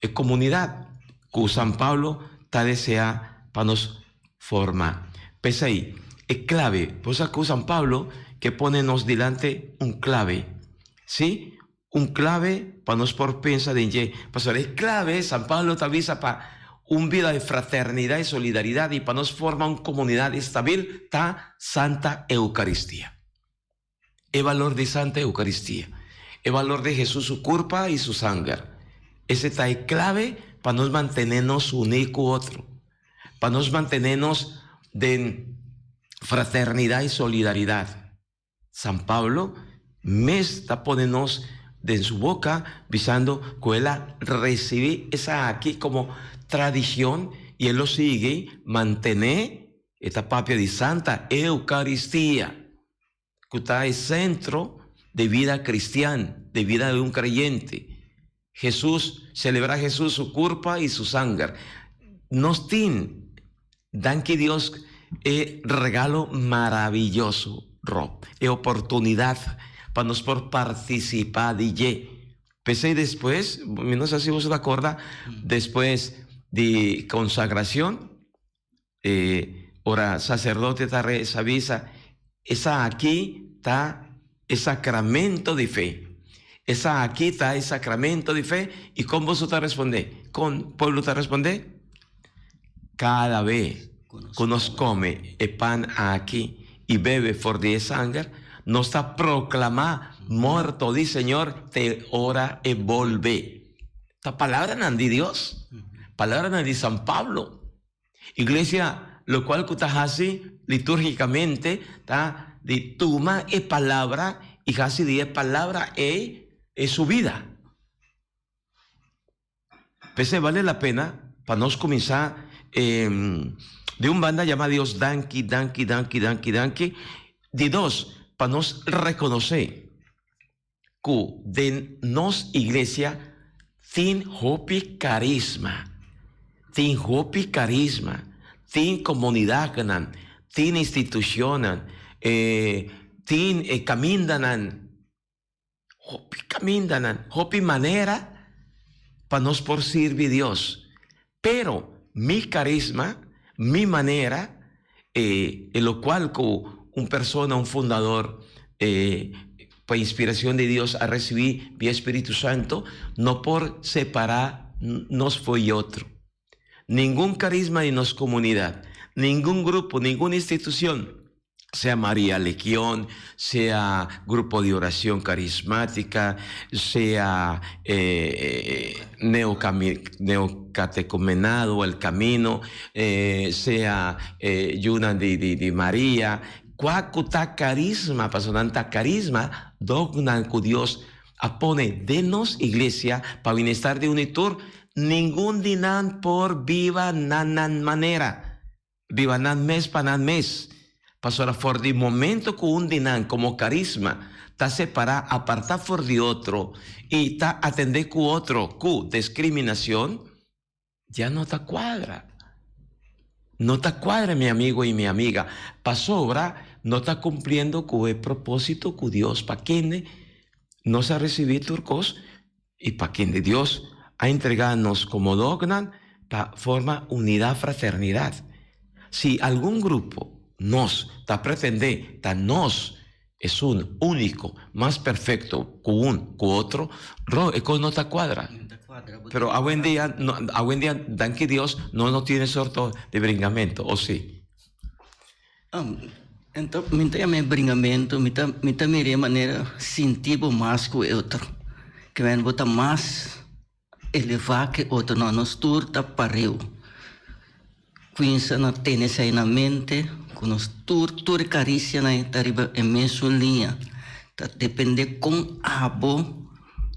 E komunidat ku San Pablo ta deseá pa nos forma. P'esei, e klave, bo sa ku San Pablo ke pone nos dilanti un klave. Sí, un klave pa nos por pensa den dje. Pasobra e klave, San Pablo ta bisa pa un bida di fraternidat i solidaridat i pa nos forma un komunidat estabil ta Santa Eukaristia. E balor di Santa Eucaristia, e balor di Hesus su curpa y su sanger. Ese ta e clave pa nos mantene nos uní cu otro, pa nos mantene nos den fraternidad y solidaridad. San Pablo mes ta pone nos den su boca bisando cu el a recibi esaki como tradicion y el lo sigui mantene. E ta papia di Santa Eucaristia, cu ta e centro di bida cristian, di bida di un creyente. Jesus, celebra Jesus su curpa y su sanger. Nos tin, danki Dios, e regalo maravilloso, Rob, e oportunidad pa nos por participa di dje. P'esei despues, mi no sa si boso ta corda, despues di consagracion, E ora sacerdote ta reza bisa, Esaki ta e sacramento di fe. Esaki ta e sacramento di fe. I con boso ta responde? Con pueblo ta responde? Cada be cu nos come e pan aki i bebe for di e sanger, nos ta proclama morto di Señor te ora e bolbe. Ta palabranan di Dios, palabranan di San Pablo. Iglesia lokual ku ta hasi litúrgikamente ta di tuma e palabra i hasi di e palabra ei e su bida. P'esei bale la pena pa nos kuminsá di un banda yama Dios danki, danki, danki, danki, danki. Di dos, pa nos rekonosé ku den nos iglesia tin hopi karisma, tin hopi karisma, tin komunidatnan, tin institushonnan, tin e kamindanan. Hopi kamindanan, hopi manera pa nos por sirbi Dios. Pero mi karisma, mi manera, e e lokual ku un persona, un fundador, e pa inspiracion di Dios a recibi via Spiritu Santo, no por separa nos fo'i otro. Ningun carisma di nos comunidad, ningun grupo, ningun institucion, sea Maria Legion, sea Grupo di Oracion Carismatica, sea Neocatecumenado El Camino, sea Yuna di Maria, Kua ku ta karisma, pasobra nan ta karisma, dognan ku Dios a pone den nos iglesia pa bienestar di unu i tur, ningun di nan por biba na nan manera, biba nan mes pa nan mes. Pasobra for di momento ku un di nan komo karisma ta separá, apartá for di otro i ta atendé ku otro ku diskriminashon, Ya no ta cuadra. No ta cuadra mi amigo y mi amiga, pasobra no ta cumpliendo cu e proposito cu Dios pa kende nos a ricibi tur cos y pa kende Dios a entrega nos como dognan pa forma unidad fraternidad. Si algun grupo nos ta pretende ta nos Esun úniko, mas perfekto ku un ku otro, ro e kos no ta kuadra. Pero awendia, awendia danki Dios no no tiene sorto di bringamento, o si? Ento mi ta yama e bringamento, mi ta mi ta mira e manera sinti bo mas ku e otro, ke men bo ta mas elevá ke otro, no, nos tur ta pareu. Kuinsa na tene esei na mente ku nos tur, tur e karisianan ta riba e mesun liña. Ta depende kon abo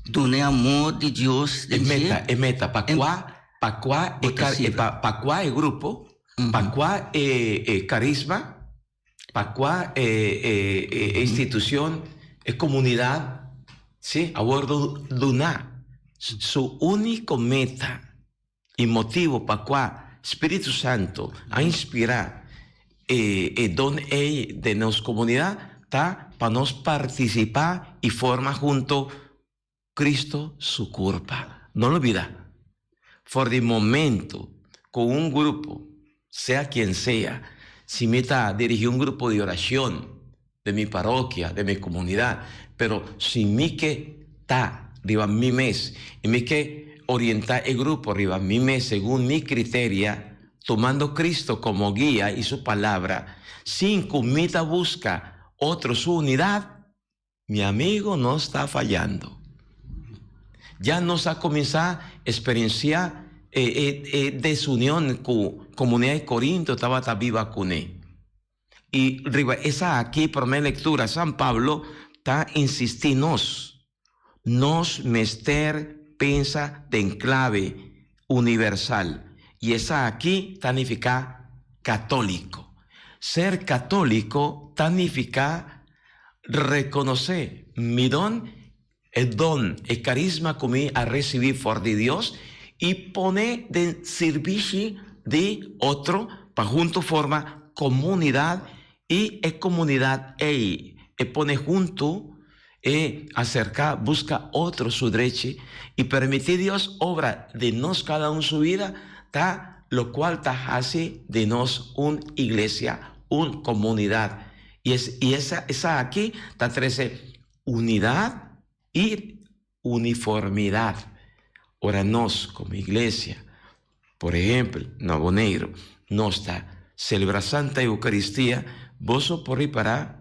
duna e amor di Dios den dje. E meta, e meta pa kua, pa kua e kar, pa kua e grupo, pa kua e e karisma, pa kua e e e institushon, e komunidat, si, a wòrdu duná. Su úniko meta E motibu pa kua Spiritu Santu a inspirá e e don ei den nos komunidat ta pa nos partisipá i forma hunto Cristo su kurpa. No lubidá, for di momentu ku un grupo, sea kien sea, si mi ta dirigí un grupo di orashon den mi parokia, den mi komunidat, pero si mi ke ta riba mi mes i mi ke orientá e grupo riba mi mes segun mi kriteria, tumando Cristo komo guia i su Palabra, sin ku mi ta buska otro su unidat, Mi amigo no sta fayando. Ya nos a cuminsa experiencia e e e desunion cu comunidad di Corinto tabata biba cune. Y riba esaki prome lectura San Pablo ta insisti nos, nos mester pensa den clave universal y esaki ta nifica catolico. Ser catolico ta nifica Rekonosé mi don, e don, e karisma ku mi a risibí for di Dios, i pone den sirbishi di otro pa huntu forma komunidat i e komunidat ei e pone huntu e aserká buska otro su drechi i permití Dios obra den nos kada un su bida ta lokual ta hasi di nos un iglesia, un komunidat. I es i esa esaki ta trese unidat i uniformidat. Ora nos komo iglesia, por ehempel na Boneiru, nos ta selebrá Santa Eukaristia, boso por ripará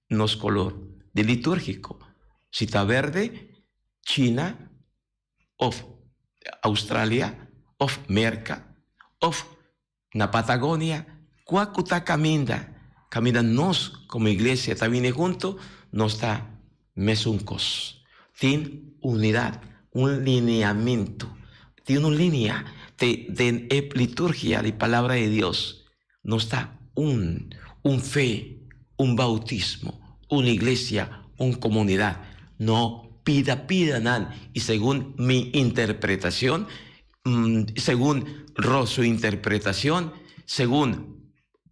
nos kolor di litúrgiko. Si ta berde, China òf Australia òf Merka òf Na Patagonia, kua ku ta kaminda, kaminda nos komo iglesia ta bini huntu, nos ta mesun kos. Tin unidat, un lineamentu, tin un linia te den e liturgia di Palabra di Dios. Nos ta un, un fe, un bautismo, un iglesia, un komunidat. No pida pidanan i segun mi interpretashon Segun Ro su interpretacion, segun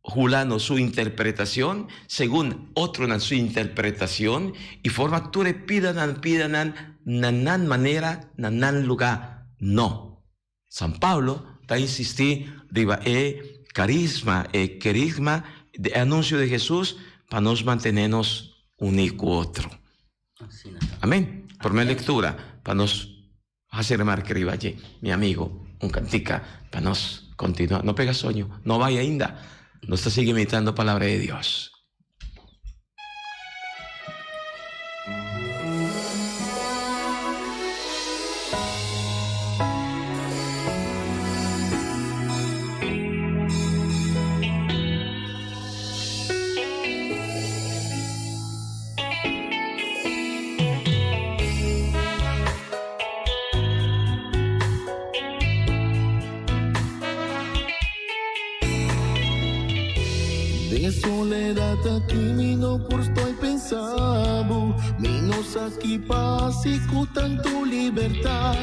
Hulano su interpretacion, segun otronan su interpretacion, y forma tur e pidanan pidanan na nan manera, na nan luga. No. San Pablo ta insisti riba e carisma, e kerigma, di e anuncio di Jesus pa nos mantene nos uni cu otro. Amen. Prome lectura pa nos Haci remarke riba dje, mi amigo, un cantica pa nos continua. No pega soño, no bay ainda. Nos ta sigui meditando Palabra di Dios. Den soledad aki mi no por estoy pensabo Mi no sa ki pasa cu tanto libertad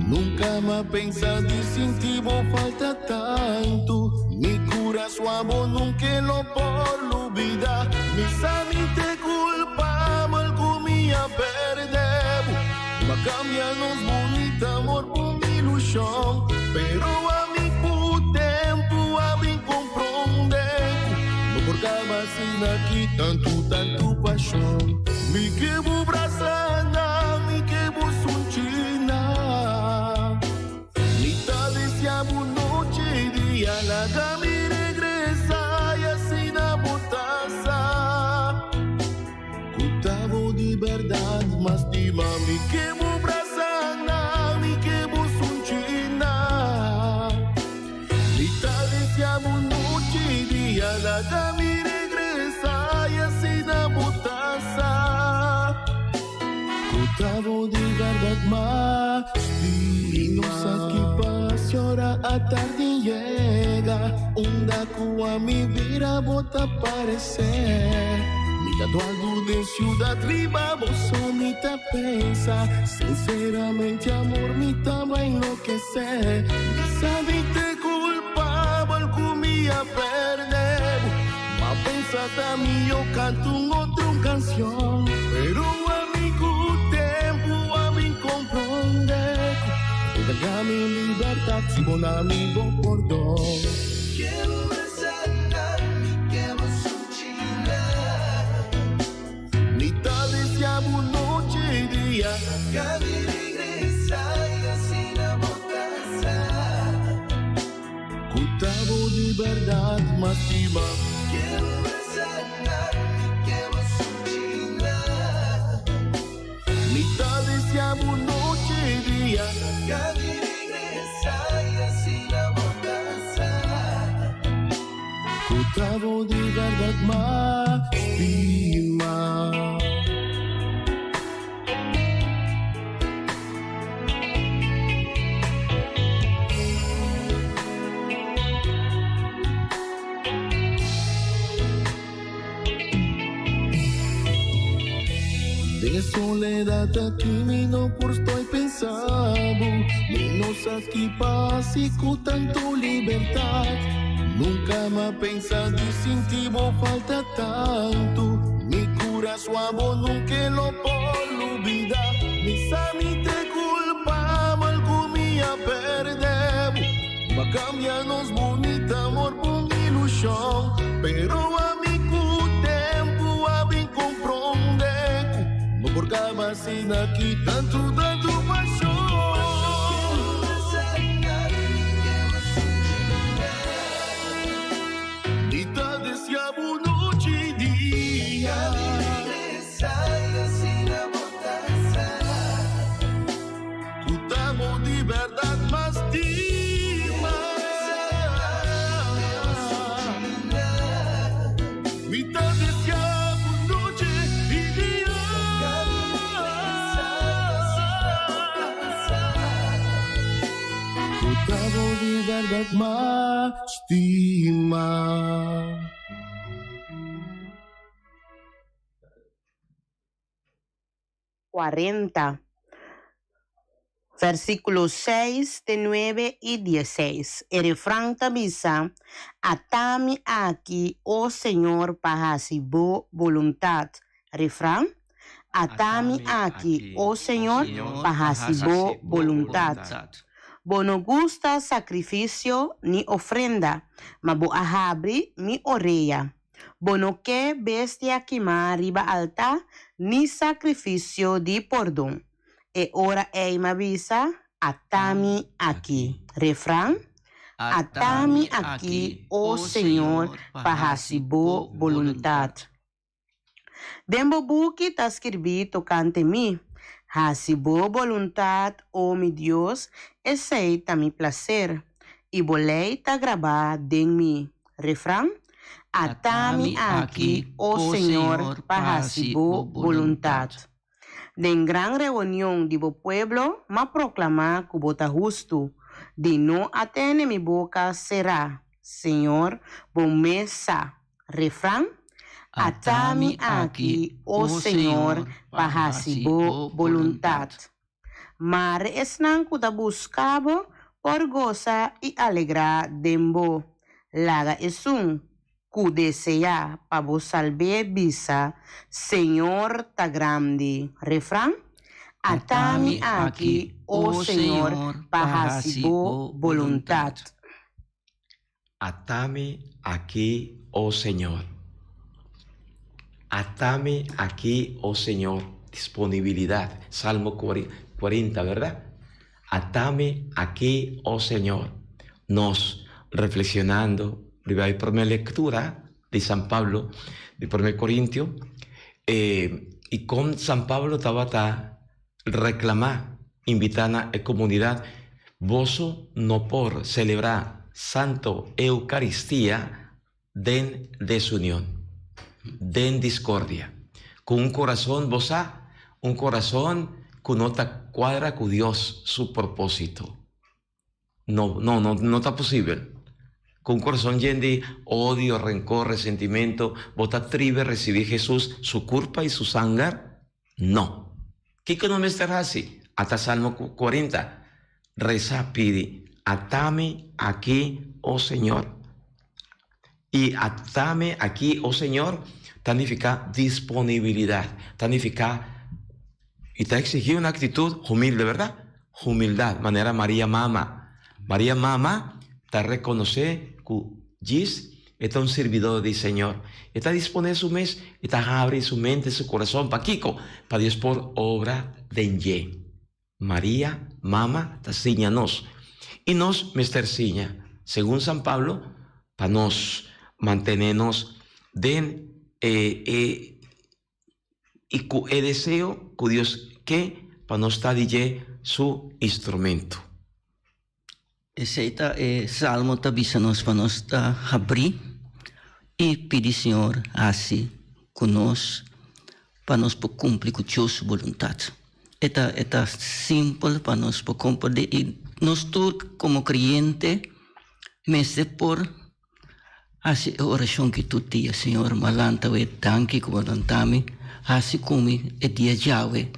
Nunca m'a pensa di sinti bo falta tanto Mi curason abo nunca lo por lubida Mi sa mi te culpabel cu mi a perde bo Ma cambia nos bunita amor pa un ilusion Pero ami cu tempo a bin compronde cu no por caba asina aki tanto tanto pasion Mi ke bo brasa na mi ke bo sunchina Mi ta desia bo noche y dia laga mi regresa y asina bo ta sa Cu ta bo di berdad mas stima mi ke bo brasa na mi ke bo sunchina Mi ta desia bo noche y dia laga mi regresa y asina bo ta sa Cu ta bo di berdad mas stima Mi no sa ki pasa ora atardi yega Unda cu ami bira bo ta parece Mi ta dualdu den ciudad riba bo so mi ta pensa Sinceramente amor mi ta bai enloquece Mi sa mi t'e culpabel cu mi a perde bo Ma pensa ta mihó canta un otro cancion Pero ami cu tempo a bin comprende Cu bo ta mi libertad si bo na mi bo pordon. Mi ta desia bo noche y dia. Cu ta bo di berdad mas stima. Mi ta desia bo noche y dia. Cu ta bo di berdad mas stima. Den e soledad aki mi no por stoy pensabo Mi no sa ki pasa cu tanto libertad Nunca m'a pensa di sinti bo falta tanto Mi curason abo nunca lo por lubida Mi sa mi t'e culpabel cu mi a perde bo Bo a cambia nos bunita amor pa un ilusion Pero ami cu tempo a bin compronde cu no por caba asina aki tanto tanto pasion Mi ta desia bo nochi y dia. Cu ta bo di berdad mas stima. Mi ta desia bo nochi y dia. Cu ta bo di berdad mas stima. 40. Versíkulo seis te nuebe i dieseis, e refran ta bisa, Ata mi aki, o Señor, pa hasi bo boluntat. Refran, Ata mi aki, o Señor, pa hasi bo boluntat. Bo no gusta sakrifisio ni ofrenda, ma bo a habri mi orea. Bo no ke bestia kimá riba altá ni sakrifisio di pordon. E ora ei m'a bisa, Ata mi aki. Refran, Ata mi aki, o Señor, pa hasi bo boluntat. Den bo buki ta skirbí tokante mi, Hasi bo boluntat, o mi Dios, esei ta mi plaser, i bo lei ta grabá den mi. Refran, Ata mi aki, o Señor, pa hasi bo boluntat. Den gran reunion di bo pueblo m'a proklamá ku bo ta hustu, di no a tene mi boka será, Señor, bo mes sa. Refran, Ata mi aki, o Señor, pa hasi bo boluntat. Mare esnan ku ta buska bo por gosa i alegrá den bo. Laga esun ku deseá pa bo salb'é bisa, Señor ta grandi. Refran, Ata mi aki, o Señor, pa hasi bo boluntat. Ata mi aki, o Señor. Ata mi aki, o Señor. Disponibilidat. Salmo kuarenta, bèrdat? Ata mi aki, o Señor. Nos reflexionando riba e prome lectura di San Pablo di prome Corintio, e y con San Pablo tabata reclama, invita na e comunidad, boso no por celebra Santo Eucaristia den desunion, den discordia. Cu un corazon, bo sa, un corazon cu no ta cuadra cu Dios su proposito. No, no, no, no ta posibel. Cu un corazon yen di odio, rencor, resentimento, bo ta tribe recibi Jesus su curpa y su sanger? No. Kico no mester haci? Ata Salmo 40. Reza, pidi, Atami aki, o Señor. Y atami aki, o Señor, ta nifica disponibilidad, ta nifica y ta exigi un actitud humilde, verdad? Humildad, manera Maria Mama. Maria Mama ta reconoce cu djis e ta un sirbidor di Señor. E ta dispone su mes, e ta habri su mente, su corazon, pakico? Pa Dios por obra den dje. Maria, Mama, ta siña nos. I nos mester siña, segun San Pablo, pa nos mantené nos den e e i ku e deseo ku Dios ke pa nos ta di dje su instrumento. Esei ta e salmo ta bisa nos pa nos ta habrí i pidi Señor hasi ku nos pa nos por kumpli ku Dios su boluntat. E ta e ta simpel pa nos por komprendé i nos tur komo kreyente mester por hasi e orashon ki tur dia, Señor, m'a lanta awe, danki ku bo a lanta mi, hasi ku mi e dia djawe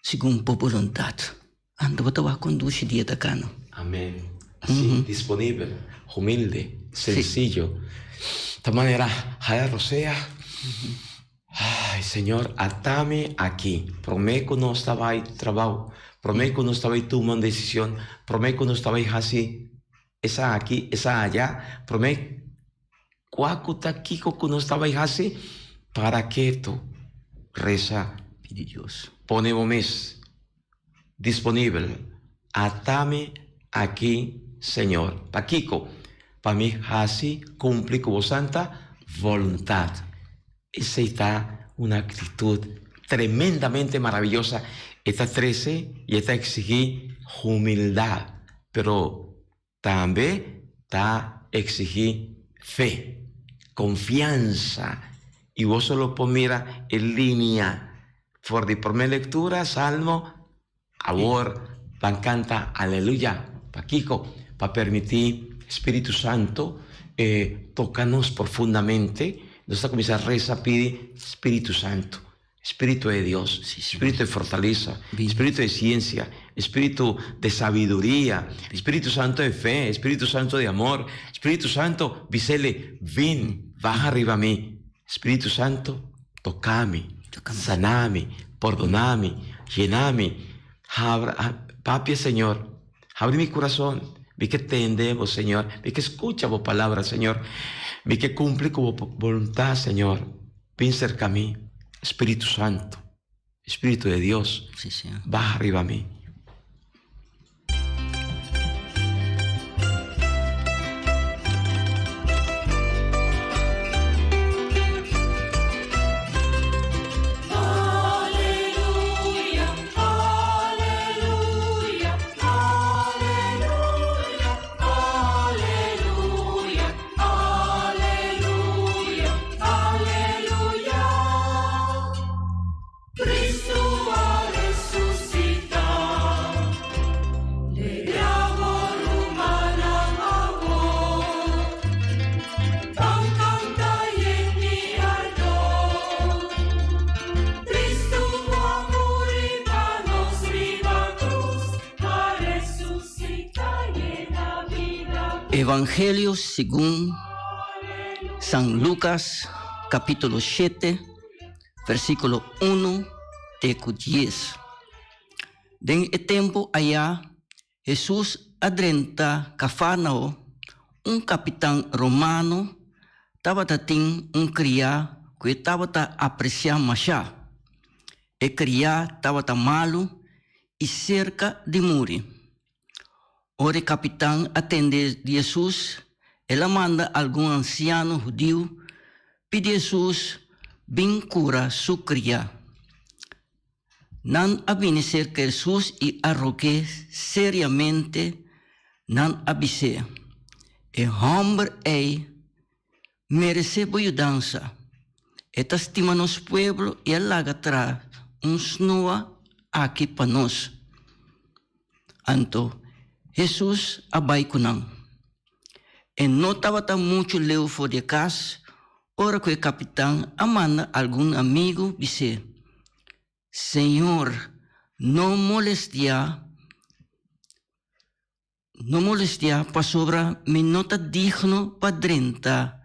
segun bo boluntat. Anto bo ta wak kon dushi dia ta kano. Amen. Así, disponibel, humilde, sencillo. Ta manera haya rosea. Ay, Señor, ata mi aki. Promé ku nos ta bai trabou, promé ku nos ta bai tuma un desishon, promé ku nos ta bai hasi esaki, esa aya, promé kua ku ta kiko ku nos ta bai hasi, para ketu, resa. Pidi Dios. Pone bo mes Disponibel. Atami aki, Señor. Pakiko? Pa mi hasi kumpli ku bo santa boluntat. Esei ta un aktitut tremendamente maraviyosa. E ta trese i e ta eksigí humildat, pero Tambe ta exigi fe, confiansa y boso lo por mira e linea for di prome lectura, Salmo, awor ban canta Aleluya. Pakico? Pa permiti Spiritu Santo toca nos profundamente. Nos ta cuminsa reza pidi Spiritu Santo, Spiritu de Dios, Spiritu de fortaleza, Spiritu de ciencia. Espíritu de sabiduría, Espíritu Santo de fe, Espíritu Santo de amor, Espíritu Santo, bisele, vin, baha riba mi. Espíritu Santo, toca mi, sana mi, pordona mi, yena mi. Habra, papia, Señor, abri mi corazón. Mi ke tende bo, Señor. Mi ke scucha bo palabra, Señor. Mi ke cumpli cu bo voluntad, Señor. Bin cerca mi, Espíritu Santo. Espíritu de Dios, Sí, Señor. baha riba mi. Aleluya, aleluya, aleluya, aleluya, aleluya, aleluya. Cristo a resucitá. Legrá bo rumannan awor. Ban canta yen di ardor. Cristo a muri pa nos riba cruz, a resucitá yena bida. Evangelio segun San Lucas, capítulo 7, versículo 1 te cu 10. Den e tempo aya, Jesús a drenta Cafarnao, un capitán romano tabata tin un criá cu e tabata aprecia mashá. E criá tabata malu y cerca di muri. Ora e kapitan a tende di Hesus, el a manda algun ansiano hudiu pidi Hesus bin kura su kriá. Nan a bini serka Hesus i a rog'é seriamente, nan a bis'é, E hòmber ei meresé bo yudansa. E ta stima nos pueblo i a laga traha un snoa aki pa nos. Anto Hesus a bai ku nan. E no tabata muchu leu for di e kas ora ku e kapitan a manda algun amigu bis'é, Señor, no molestiá, no molestiá pasobra mi no ta digno pa drenta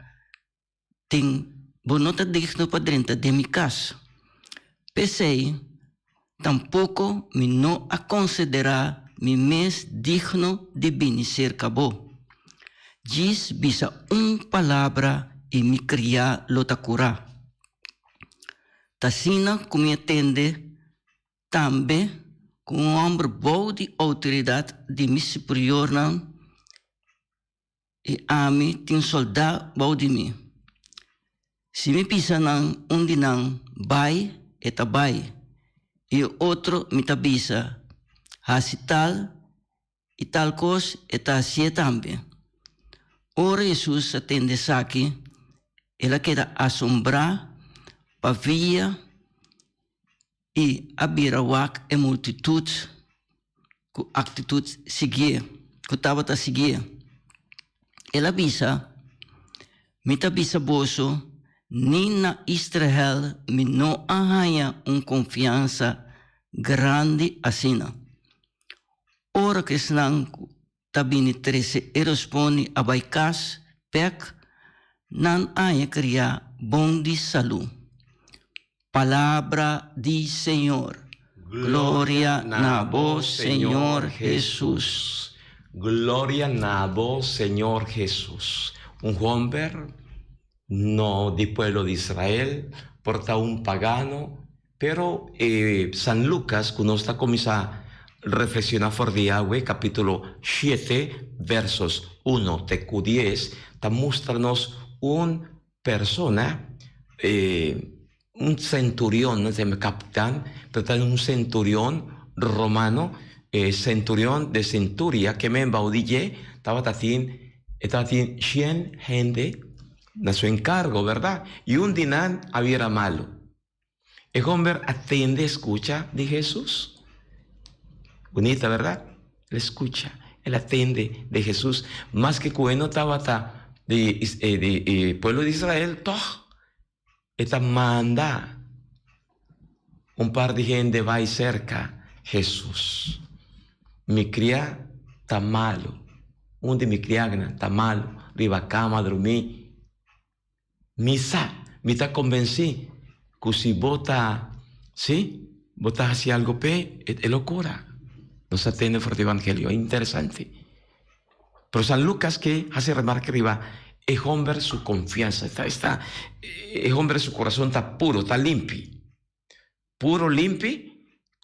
den bo no ta digno pa drenta den mi kas. P'esei, tampoko mi no a konsiderá mi mes digno di bini serka bo. Djis bisa un palabra i mi kriá lo ta kurá. T'asina ku mi a tende tambe ku un hòmber bou di outoridat di mi superiornan I ami tin soldá bou di mi. Si mi bisa nan un di nan, Bai, e ta bai, i e otro mi ta bisa, Hasi tal i tal kos, e ta hasié tambe. Ora Hesus a tende esaki, el a keda asombrá pa via I a bira wak e multitut ku aktitut siguié, ku tabata siguié. El a bisa, Mi ta bisa boso, ni na Israel mi no a haña un konfiansa grandi asina. Ora ku esnan ku ta bini trese e rospondi a bai kas bek, nan aña kriá bon di salú. Palabra di Señor. Gloria na bo, Señor Hesus. Gloria na bo, Señor Hesus. Un homber no di pueblo di Israel, por ta un pagano, Pero e San Lucas cu nos ta cuminsa reflexiona for di awe, capitulo shete, versos uno te cu dies, ta mustra nos un persona, un centurion, no ta capitan, pero ta un centurion romano, e centurion de centuria, ke men bou di dje tabata tin, e tabatin shen hende na su encargo, berdad? Y un di nan a bira malo. E homber a tende scucha di Hesus. Bunita, berdad? El a scucha, el a tende di Hesus. Maske cu e no tabata di di e pueblo di Israel, tog e ta manda un par di hende bay cerca Hesus. Mi kriá ta malu. Un di mi kriánan ta malu, riba kama drumí. Mi sa, mi ta konvensí ku si bo ta, sí, bo ta hasi algu p'e, e lo kura. Nos a tende for di evangelio, interesante. Pero San Lucas ke hasi remarke riba e homber su konfiansa, esta, esta, e homber su kurason ta puro, ta limpi. Puro limpi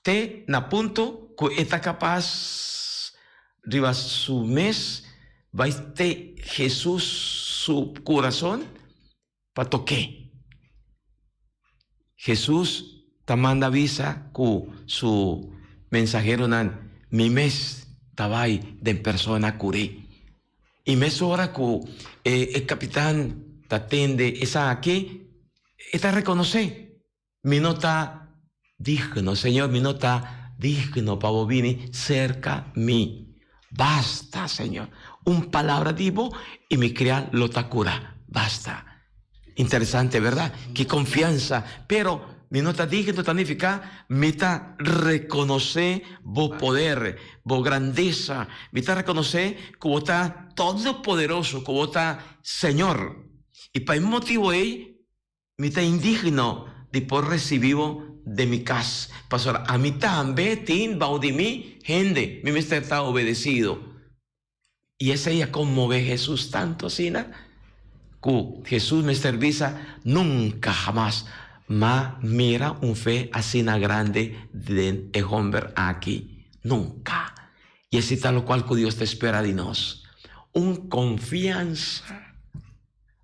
te na punto ku e ta kapas riba su mes bai te Hesus su kurason pa tok'é. Hesus ta manda bisa ku su mensaheronan, Mi mes ta bai den persona kur'é. I mesora ku e kapitan ta tende esaki, e ta rekonosé. Mi no ta digno, Señor, mi no ta digno pa bo bini serka mi. Basta, Señor, un palabra di bo i mi kria lo ta kura. Basta. Interesante, berdad? Ki konfiansa! Pero mi no ta digno ta nifiká mi ta rekonosé bo poder, bo grandesa. Mi ta rekonosé ku bo ta Todopoderoso, ku bo ta Señor. I pa e motibu ei, Mi ta indigno di por recibi bo den mi cas, pasobra ami tambe tin bao di mi hende, mi mester ta obedecido. Y esey a conmove Jesús tanto asina, cu Jesús mester bisa, Nunca hamas m'a mira un fe asina grande den e homber aki. Nunca. Y esey ta locual cu Dios ta spera di nos, un confiansa.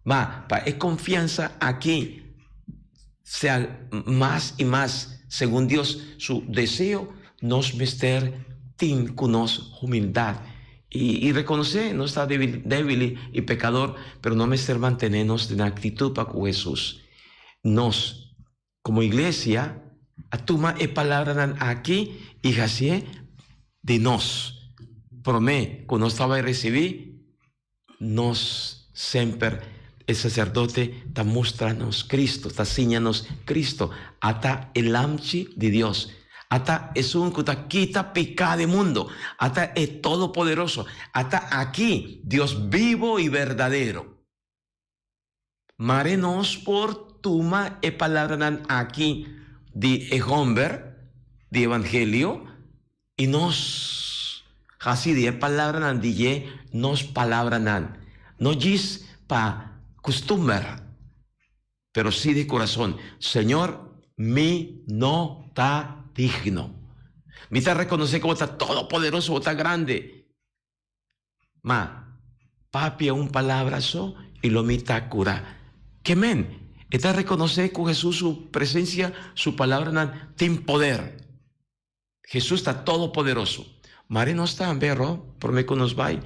Ma pa e konfiansa aki sea mas i mas segun Dios su deseo, nos mester tin ku nos humildat i rekonosé nos ta débil i pekador, pero no mester mantené nos den aktitut pa ku Hesus. Nos, komo iglesia, a tuma e palabranan aki i hasié di nos. Promé ku nos ta bai risibí Nos semper e sacerdote ta mustra nos Cristo, ta siña nos Cristo. Ata e Lamchi di Dios. Ata esun cu ta kita pica di mundo. Ata e Todopoderoso. Ata aki Dios bibo y berdadero. Mare nos por tuma e palabranan aki di e homber di evangelio i nos hasi di e palabranan di dje nos palabranan, no djis pa kustumber, pero si di kurason, Señor, mi no ta digno. Mi ta rekonosé ku bo ta todopoderoso, bo ta grandi. Ma, papia un palabra so i lo mi ta kurá. Ke men? E ta rekonosé ku Hesus su presensia, su palabranan tin poder. Hesus ta todopoderoso. Mari nos tambe, ro, promé ku nos bai,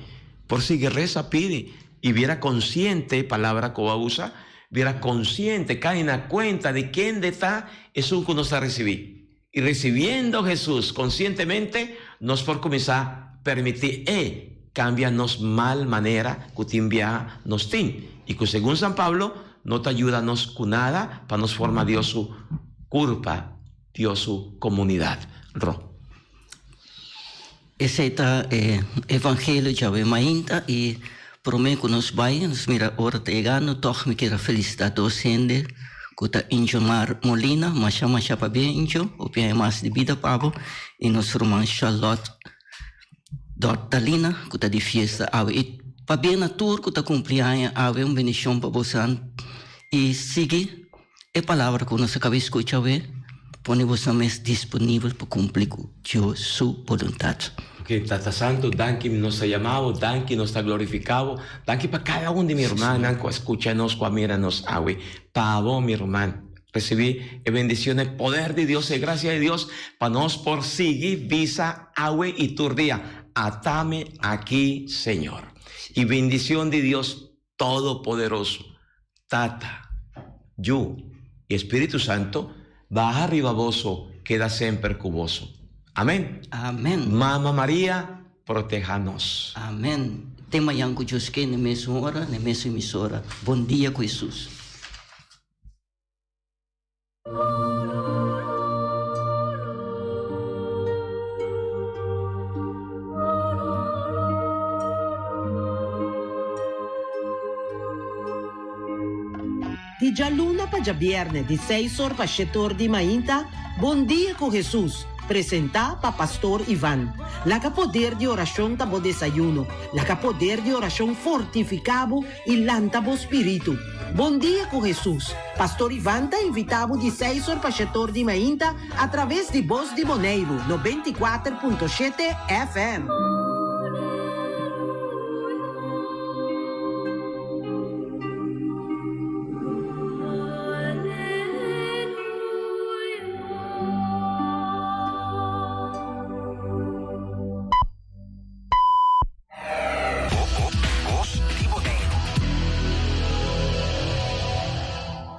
por sigui resa, pidi i bira konsiente, palabra ku bo a usa, bira konsiente, kai na kuenta di kende ta esun ku nos ta risibí. I risibiendo Hesus konsientemente, nos por kuminsá permití E kambia nos mal manera ku tin biaha nos tin i ku segun San Pablo no ta yuda nos ku nada pa nos forma Dios su kurpa, Dios su komunidat. Ro. Esei ta e evangelio djawe mainta i promé ku nos bai nos mira ora ta yegando tòg mi kier a felisitá dos hende ku ta Injomar Molina masha masha pabia Injo hopi aña mas di bida pa bo i nos ruman Charlotte Dortalina ku ta di fiesta awe i pabia na tur ku ta kumpli aña awe un bendishon pa bosan i sigui E palabra ku nos a kaba di skucha awe pone boso mes disponibel pa kumpli ku Dios su boluntat. Ok, Tata Santu, danki nos ta yama bo, danki nos ta glorifica bo, danki pa kada un di mi rumannan ku a skucha nos, ku a mira nos awe. Pa bo, mi ruman, risibi e bendicion, e poder di Dios, e gracia di Dios, pa nos por sigui bisa awe i tur dia, Atame aki, Señor. I bendicion di Dios Todopoderoso, Tata, Yu i Espíritu Santo, baha riba boso, keda semper ku boso. Amén. Amén. Mama Maria, proteha nos. Amén. Te mañan ku Dios ke, n'e mesun ora, n'e mesun emisora. Bon dia ku Hesus. Di djaluna pa djabièrnè di seis or pa shete or di mainta, Bon Dia ku Hesus, presentá pa Pastor Ivan. Laga poder di orashon ta bo desayuno, laga poder di orashon fortifiká bo i lanta bo spiritu. Bon Dia ku Hesus, Pastor Ivan ta invitá bo di seis or pa shete or di mainta atraves di Bos di Boneiru 94.7 FM.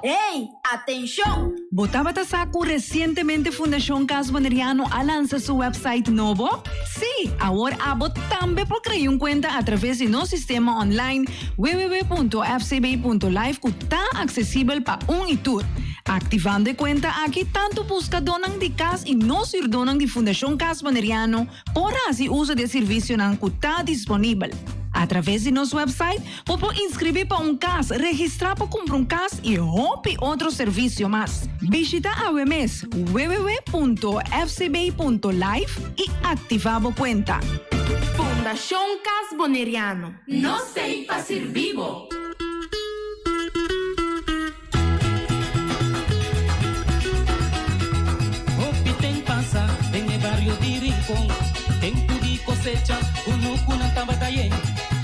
Hey, atenshon! Bo tabata sa ku resientemente Fundashon Cas Boneriano a lansa su website nobo? Sí, awor abo tambe por krea un kuenta atraves di nos sistema online www.fcb.live ku ta aksesibel pa un i tur. Aktivando e kuenta aki tantu buskadónan di kas i nos hürdónan di Fundashon Cas Boneriano por hasi uso di e servisionan ku ta disponibel. Atraves di nos website bo por inskribí pa un kas, registrá pa kumpra un kas i hopi otro servisio mas. Bishita awe mes www.fcb.live i aktivá bo kuenta. Fundashon Cas Boneriano. Nos t'ei pa sirbi bo! Hopi ten pasa den e bario di Rincon. Tempu di kosecha, kunukunan tabata yen.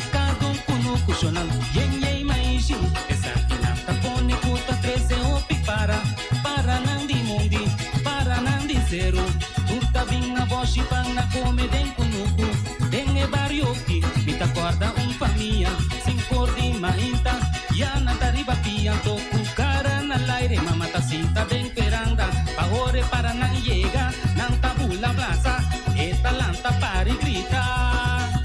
Kada un kunuku shonal yen yen maishi. Esakinan ta pone ku ta trese hopi para. Paranan di mundi, paranan di seru. Tur ta bin na boshi pan na kome den kunuku. Den e bario ki mi ta kòrda un famia.